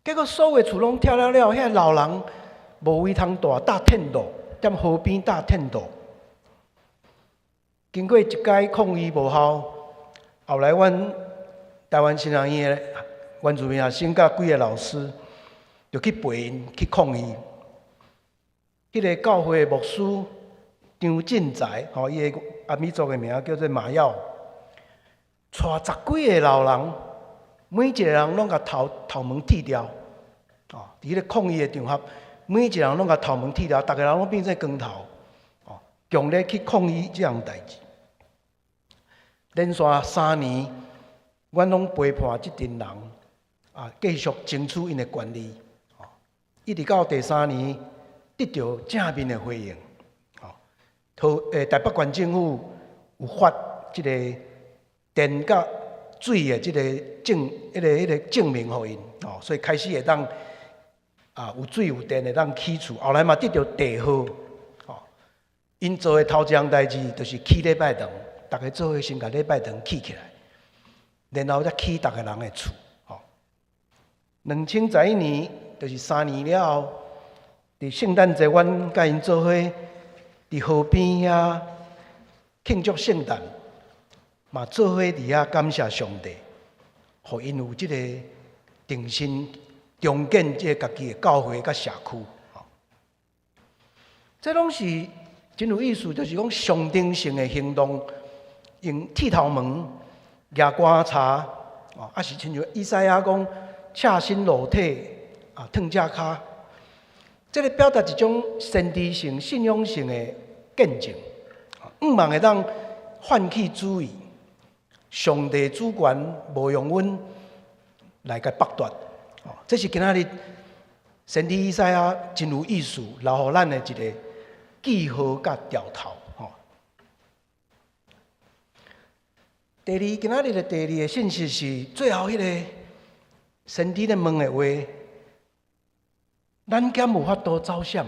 結果所有厝攏拆了了，遐老人無位通蹛，搭天路，踮河邊搭天路。經過一擺抗議無效，後來阮台灣神學院的原住民學生佮幾个老師，就去陪𪜶去抗議。彼个教會的牧師張進財，吼，伊的阿美族的名叫做馬耀，帶十幾个老人，每一个人攏共頭毛剃掉，哦，佇彼个抗議的場合，每一个人攏共頭毛剃掉，逐个人攏變做光頭，哦，強烈去抗議這項代誌。連續3年，阮攏陪伴這陣人，啊，繼續爭取𪜶的權利，哦，一直到第三年得著正面的回應，哦，台北縣政府有發這个電佮水的這个證、彼个證明予𪜶，哦，所以開始會當啊有水有電會當起厝，後來嘛得著地號，哦，𪜶做的頭一項代誌就是起禮拜堂，逐家做伙先共禮拜堂起起來，然後才起逐个人的厝，吼。2011年，就是3年了後，佇聖誕節，阮佮𪜶做伙佇河邊遐慶祝聖誕，嘛做伙佇遐感謝上帝，予𪜶有這個重新重建這个家己的教會佮社區。吼，這攏是真有意思，就是講象徵性的行動，用剃頭毛、舉棺柴，哦，抑是親像以賽亞講赤身露體啊，褪隻跤，這个表達一種先知性、信仰性的見證，向望會當喚起注意，上帝主權無用阮來共剝奪，哦，這是今仔日先知以賽亞真有意思，留予咱的一个記號佮兆頭。吼。第二，今仔日的第二个信息是最後彼个先知咧問的話，咱敢有法度走閃？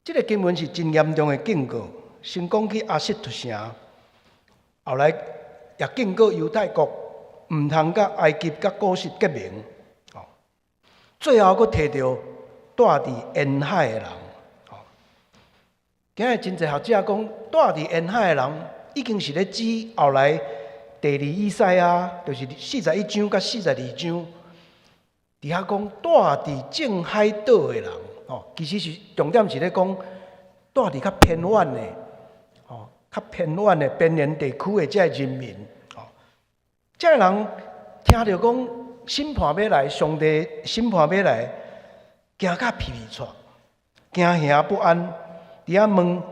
這个經文是真嚴重的警告，先講起亞實突城，後來也警告猶太國毋通佮埃及佮古實結盟。最後閣提著住佇沿海的人。今日真濟學者講，住佇沿海的人已經是咧指後來第二以賽亞，就是41章佮42章，佇遐講住佇正海島的人，吼，其實是重點是咧講住佇較偏遠的，吼，較偏遠的邊緣地區的這个人民，吼，這个人聽著講審判欲來，上帝審判欲來，驚甲皮皮掣，驚嚇不安，佇遐問：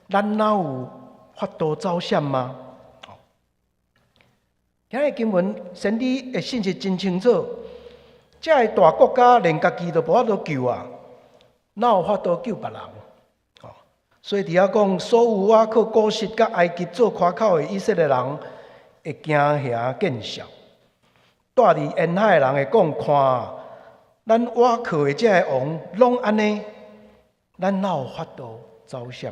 咱哪有法度走閃嗎？今日經文先知的信息真清楚，這个大國家連家己都無法度救啊，哪有法度救別人？所以佇遐講，所有倚靠古實佮埃及做誇口的以色列人，會驚嚇見笑。住佇沿海的人會講：看，咱倚靠的這个王攏按呢，咱哪有法度走閃？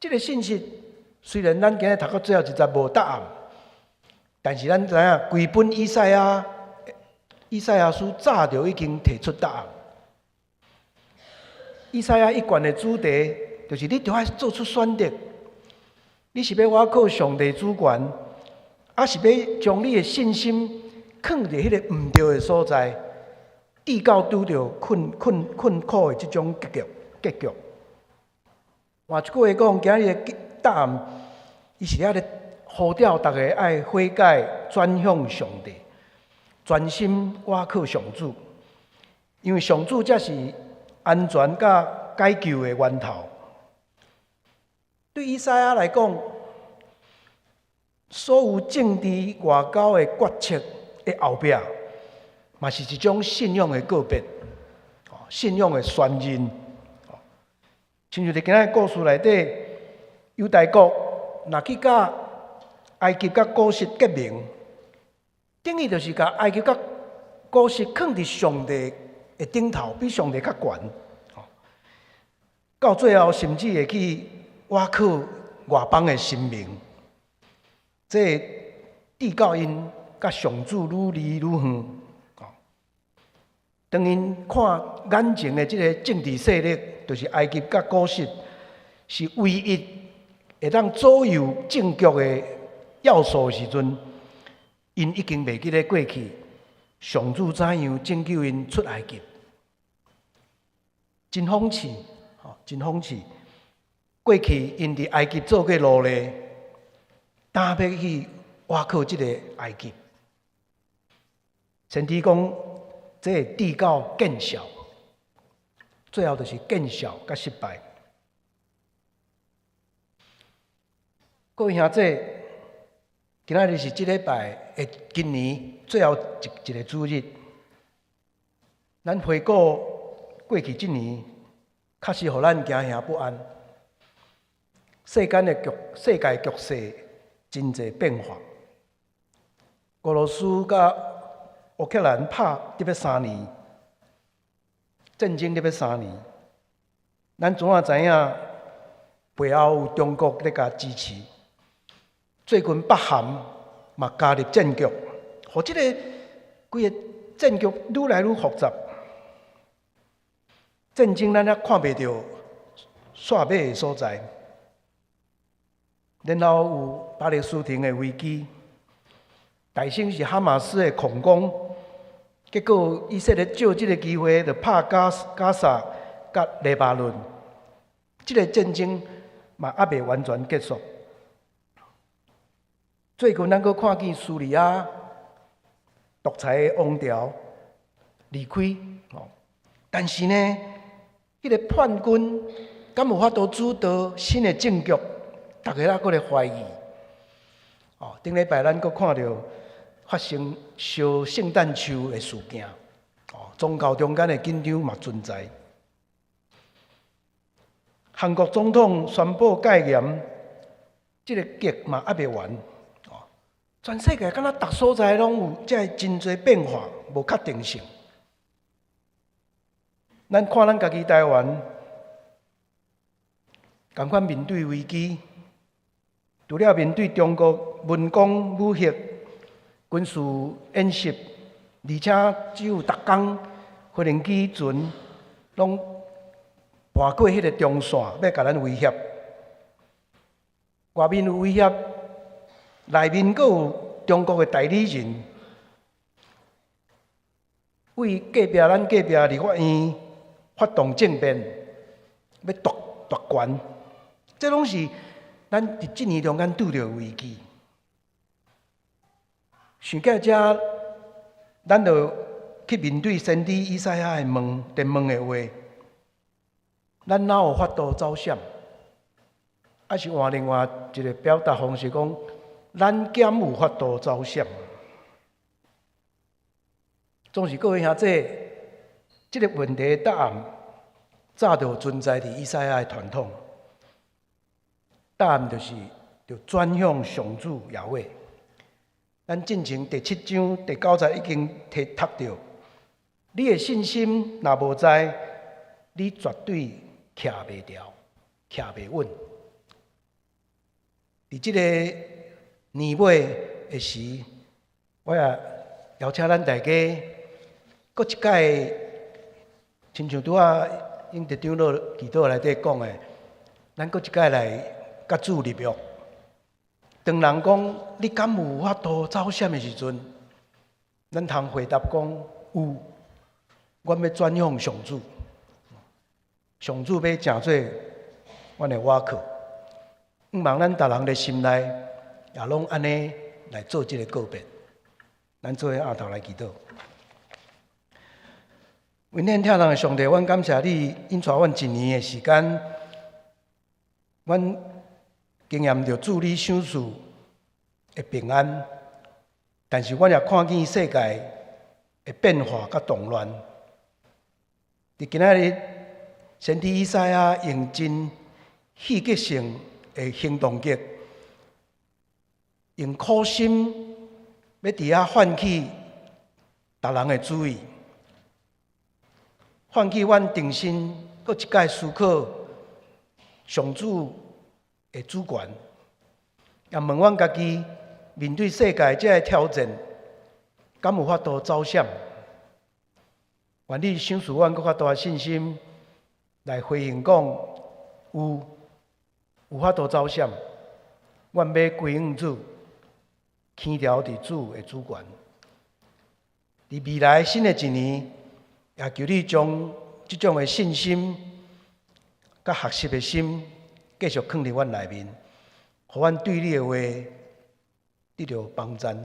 這个信息雖然咱今日讀到最後一節無答案，但是咱知影，規本以賽亞書早就已經提出答案。以賽亞一貫的主題，就是你著愛做出選擇。你是欲倚靠上帝主權，抑是欲將你的信心囥佇彼个毋對的所在，直到拄著困苦的這種結局。換一句話講，今日的答案，伊是咧呼召逐家愛悔改，轉向上帝，專心倚靠上主，因為上主才是安全佮解救的源頭。對以賽亞來講，所有政治外交的決策的後壁，嘛是一種信仰的告別，信仰的宣認。親像佇今仔故事內底，猶大國若去佮埃及佮古實結盟，等於就是共埃及佮古實囥佇上帝的頂頭，比上帝較懸。到最後，甚至會去倚靠外邦的神明，這直到𪜶佮上主愈離愈遠。當𪜶看眼前的這个政治勢力，就是埃及佮古實，是唯一會當左右政局的要素的時陣， 𪜶已經袂記得過去，上主怎樣拯救𪜶出埃及，真諷刺，吼，真諷刺。過去𪜶佇埃及做過奴隸，當欲去倚靠這個埃及。先知講，這會致到見笑，最後就是見笑佮失敗。各位兄弟，今仔日是這禮拜的今年最後一個主日。咱回顧過去這年，確實予咱驚惶不安。世界局勢真濟變化。俄羅斯佮烏克蘭拍得欲3年，戰爭得欲三年。咱怎仔知影背後有中國咧共支持？最近北韓嘛加入戰局，予這個規个戰局愈來愈複雜。戰爭咱猶看袂著煞尾的所在，然後有巴勒斯坦的危機，大先是哈馬斯的恐攻，結果以色列藉這个機會就拍加薩佮黎巴嫩，這個戰爭嘛猶未完全結束。最近咱閣看見敘利亞獨裁的王朝離開，但是呢，彼個叛軍敢有法度主導新的政局？大家猶閣咧懷疑。哦，頂禮拜咱閣看著發生燒聖誕樹的事件，哦，宗教中間的緊張嘛存在。韓國總統宣布戒嚴，這個劇嘛猶未完。全世界敢若逐所在攏有這个真濟變化，無確定性。咱看咱家己台灣，仝款面對危機，除了面對中國文攻武嚇、軍事演習，而且只有逐工飛行機船攏跋過彼个中線，欲共咱威脅。外面有威脅，內面閣有中國的代理人，為隔壁咱隔壁立法院發動政變，欲奪奪權，這攏是咱佇這年中間拄著的危機。想起這，咱就去面對先知以賽亞的問，佇問的話，咱哪有法度走閃？抑是換另外一个表達方式講，咱敢有法度走閃？總是各位兄弟，這个問題的答案早就存在佇以賽亞的傳統。答案就是著轉向上主耶和華。咱進前第七章第九節已經提讀著，你的信心若無在，你絕對徛袂牢，徛袂穩。佇這個年尾的時，我也邀請咱大家，閣一擺，親像拄仔英德長老祈禱內底講的，咱閣一擺來佮主立約。當人講你敢有法度走閃的時陣，咱通回答講有，阮欲轉向上主，上主欲成做阮的倚靠。向望咱逐人的心內也攏按呢來做這个告別。咱做伙徛頭來祈禱。永遠疼人的上帝，阮感謝你，引帶阮一年的時間，阮經驗著主你賞賜的平安，但是阮也看見世界的變化佮動亂。佇今仔日，先知以賽亞用真戲劇性的行動劇，用苦心欲佇遐喚起逐人的注意，喚起阮重新閣一擺思考上主的主權，也問阮家己面對世界這个挑戰，敢有法度走閃？願你賞賜阮閣較大的信心，來回應講有，有法度走閃。阮欲歸向主。輕牢佇主的主權。佇未來新的一年，也求你將這種的信心佮學習的心，繼續囥佇阮內面，予阮對你的話得著幫贊，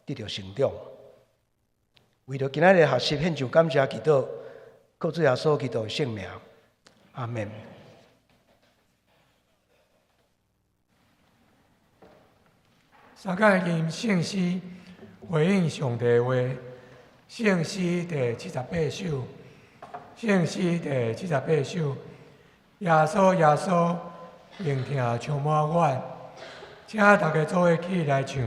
得著成長。為著今仔日的學習，獻上感謝祈禱，靠主耶穌基督的聖名，阿們。三個吟聖詩回應上帝的話，聖詩第78首，聖詩第78首，耶穌耶穌，榮疼充滿我，請大家做伙起來唱。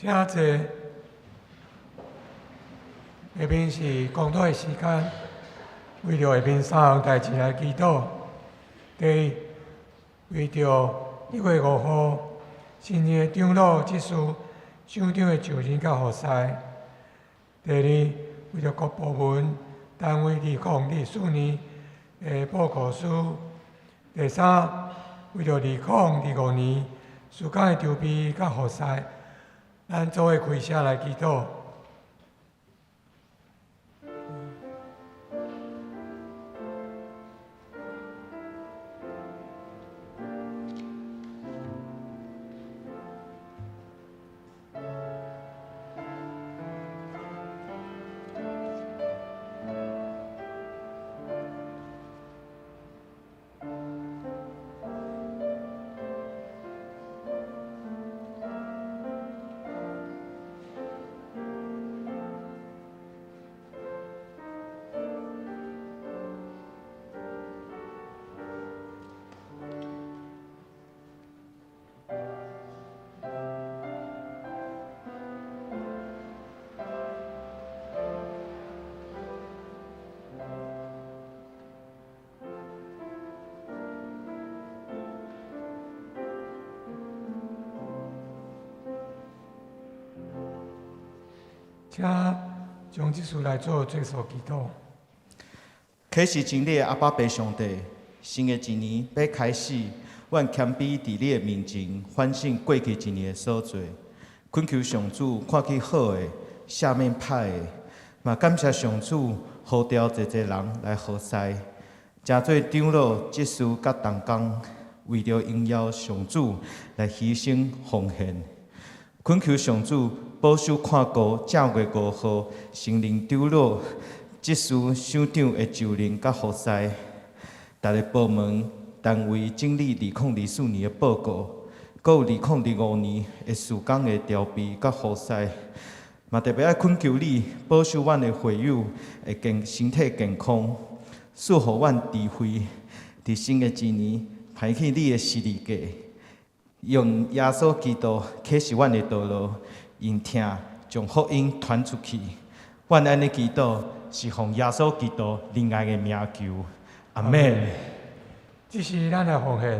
請坐。下面是講道的時間，為著下面三項代誌來祈禱。第一，為著1月5號新任的長老執事、省長的就任佮服侍。第二，為著各部門單位2024年的報告書。第三，為著2025年事工的籌備佮服侍，咱做伙開聲來祈禱。請張執事來做結束祈禱。啟示真理的阿爸父上帝，新的一年欲開始，阮謙卑佇你的面前反省過去一年的所做，懇求上主看見好的，赦免歹的，嘛感謝上主呼召濟濟人來服侍，成做長老、執事佮同工，為著榮耀上主來犧牲奉獻。懇求上主保守看顧正月五號聖靈長老、執事、首長的就任佮服侍，逐个部門單位整理2024年的報告，閣有2025年的事工的調備佮服侍，嘛特別愛懇求你保守阮的會友的健身體健康，賜予阮智慧，佇新的一年攀去你的十字架，用耶穌基督啟示阮的道路，用疼將福音傳出去。阮按呢祈禱是奉耶穌基督仁愛的名求，阿們。這是咱的奉獻。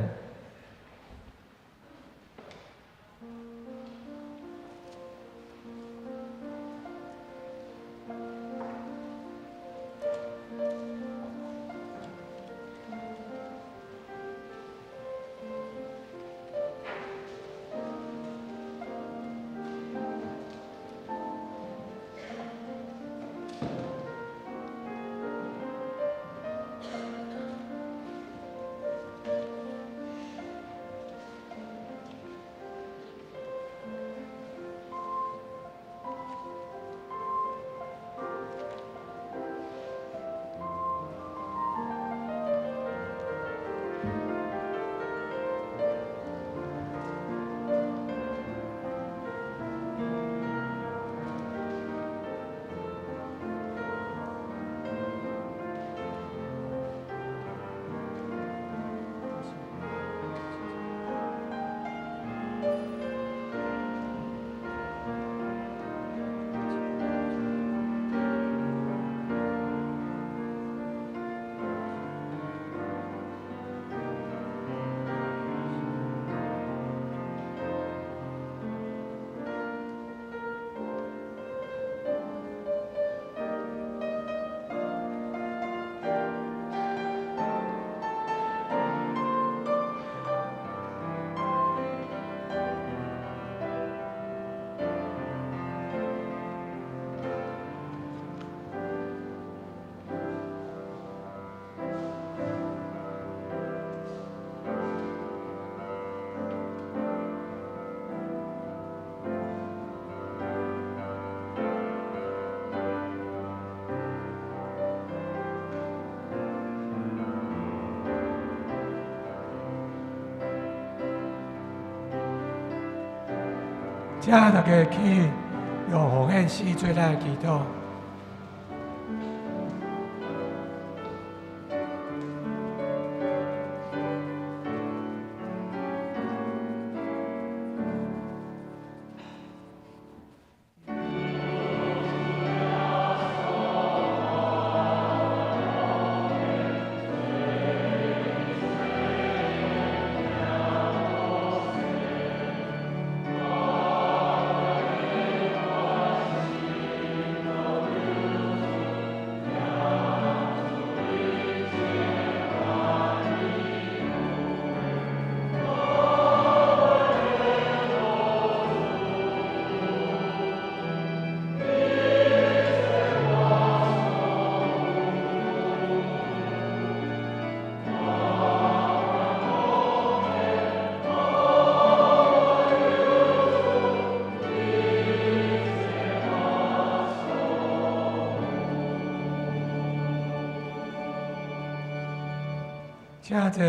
請大家去用奉獻詩做咱的祈禱。請坐，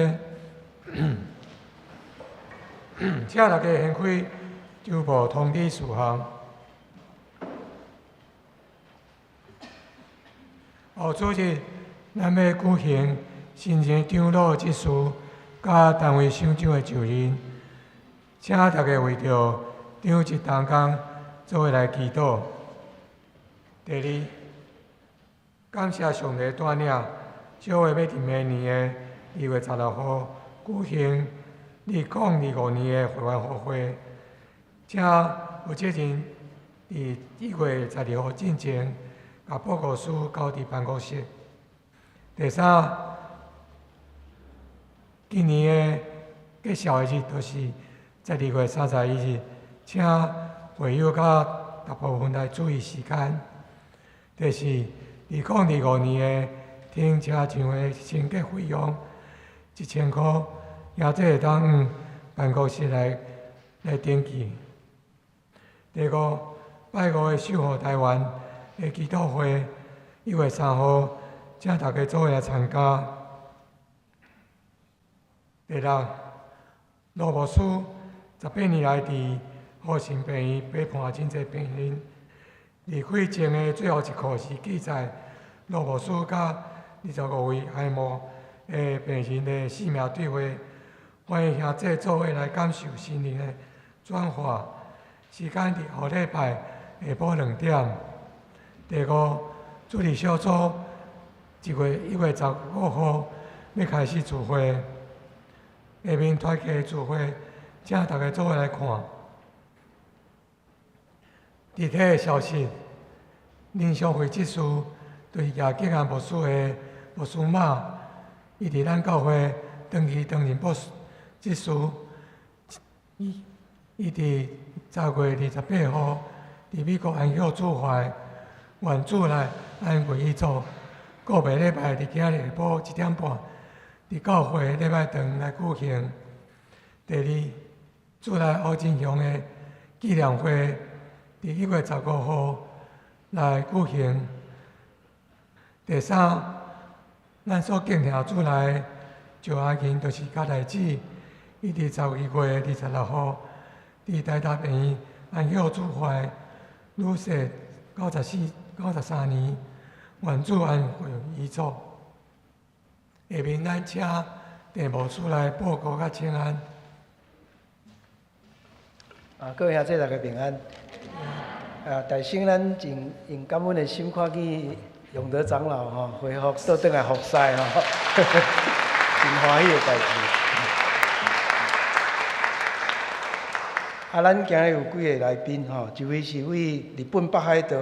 請大家掀開周報通知事項。後主日，咱欲舉行新任長老執事佮單位首長的就任，請大家為著長執同工做伙來祈禱。第二，感謝上帝帶領，小會欲佇明年的2月16號舉行2025年的會員大會，請負責人佇1月12號進前，共報告書交佇辦公室。第三，今年的結束的日就是12月31日，請會友佮大部分來注意時間。第四，2025年的停車場的清潔費用1000箍，也這會當向辦公室來登記。第五，拜五的守護台灣的祈禱會，1月3號，請大家做伙來參加。第六，羅牧師18年來佇和信病院陪伴真濟病人。離開前的最後一課是記載羅牧師佮25位哀慕的病人的生命對話，歡迎兄弟做伙來感受心靈的轉化。時間佇後禮拜下晡2點。第五，主日小組1月15號欲開始聚會，下面團契聚會，請大家做伙來看。具體的消息，林淑慧執事就是葉景安牧師的牧師媽，伊佇咱教會長期擔任牧師執事。伊佇10月28號佇美國安息主懷，願主來安慰伊做。個別禮拜佇今仔日下晡1點半，佇教會禮拜堂來舉行。第二，主內歐金雄的紀念會，佇1月15號來舉行。第三，咱所敬聽主內趙阿銀就是加代子，伊佇12月26號佇台大病院安息主懷，女婿94、93年，願主安慰伊祖。下面咱請鄭牧師來報告佮請安。各位兄弟大家平安。大先咱真用感恩的心看見永德長老吼恢復倒轉來服侍吼，真歡喜的代誌。咱今日有幾个來賓吼，一位是位日本北海道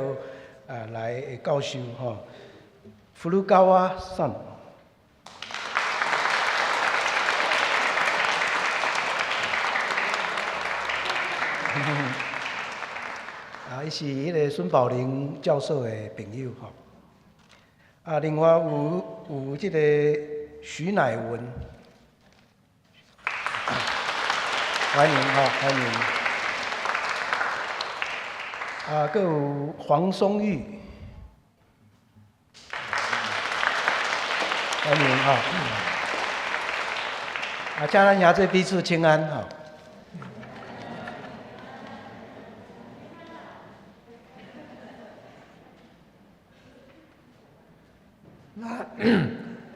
來的教授吼，古川さん。伊是彼个孫寶玲教授的朋友吼。另外有這個徐乃文，歡迎吼，歡迎。閣有黃松玉，歡迎吼。請咱兄弟彼此請安吼。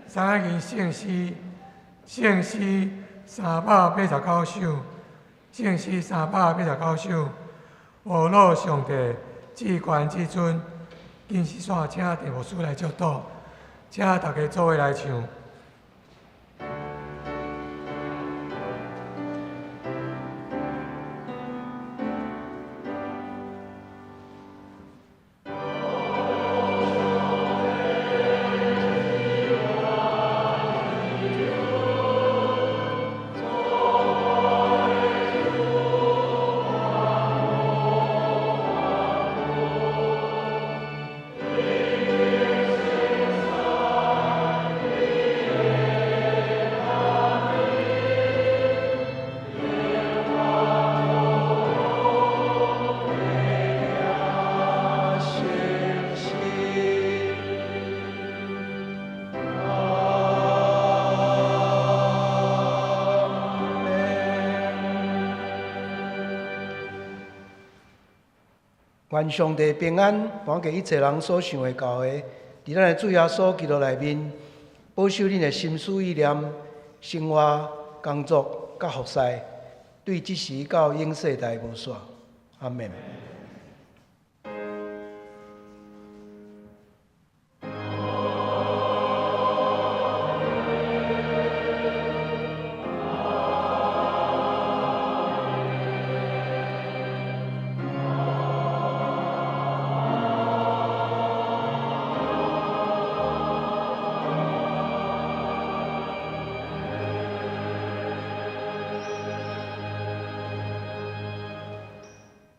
三个聖詩，聖詩389首，聖詩389首，阿樂上帝至懸至尊，今時煞請鄭牧師來祝禱，請大家做伙來唱。願上帝平安，還給一切人所想會到的，佇咱的主耶穌基督內面，保守恁的心思意念、生活、工作、佮服侍，對這時到永世代無煞。阿們。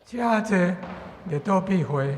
遮濟列倒比會。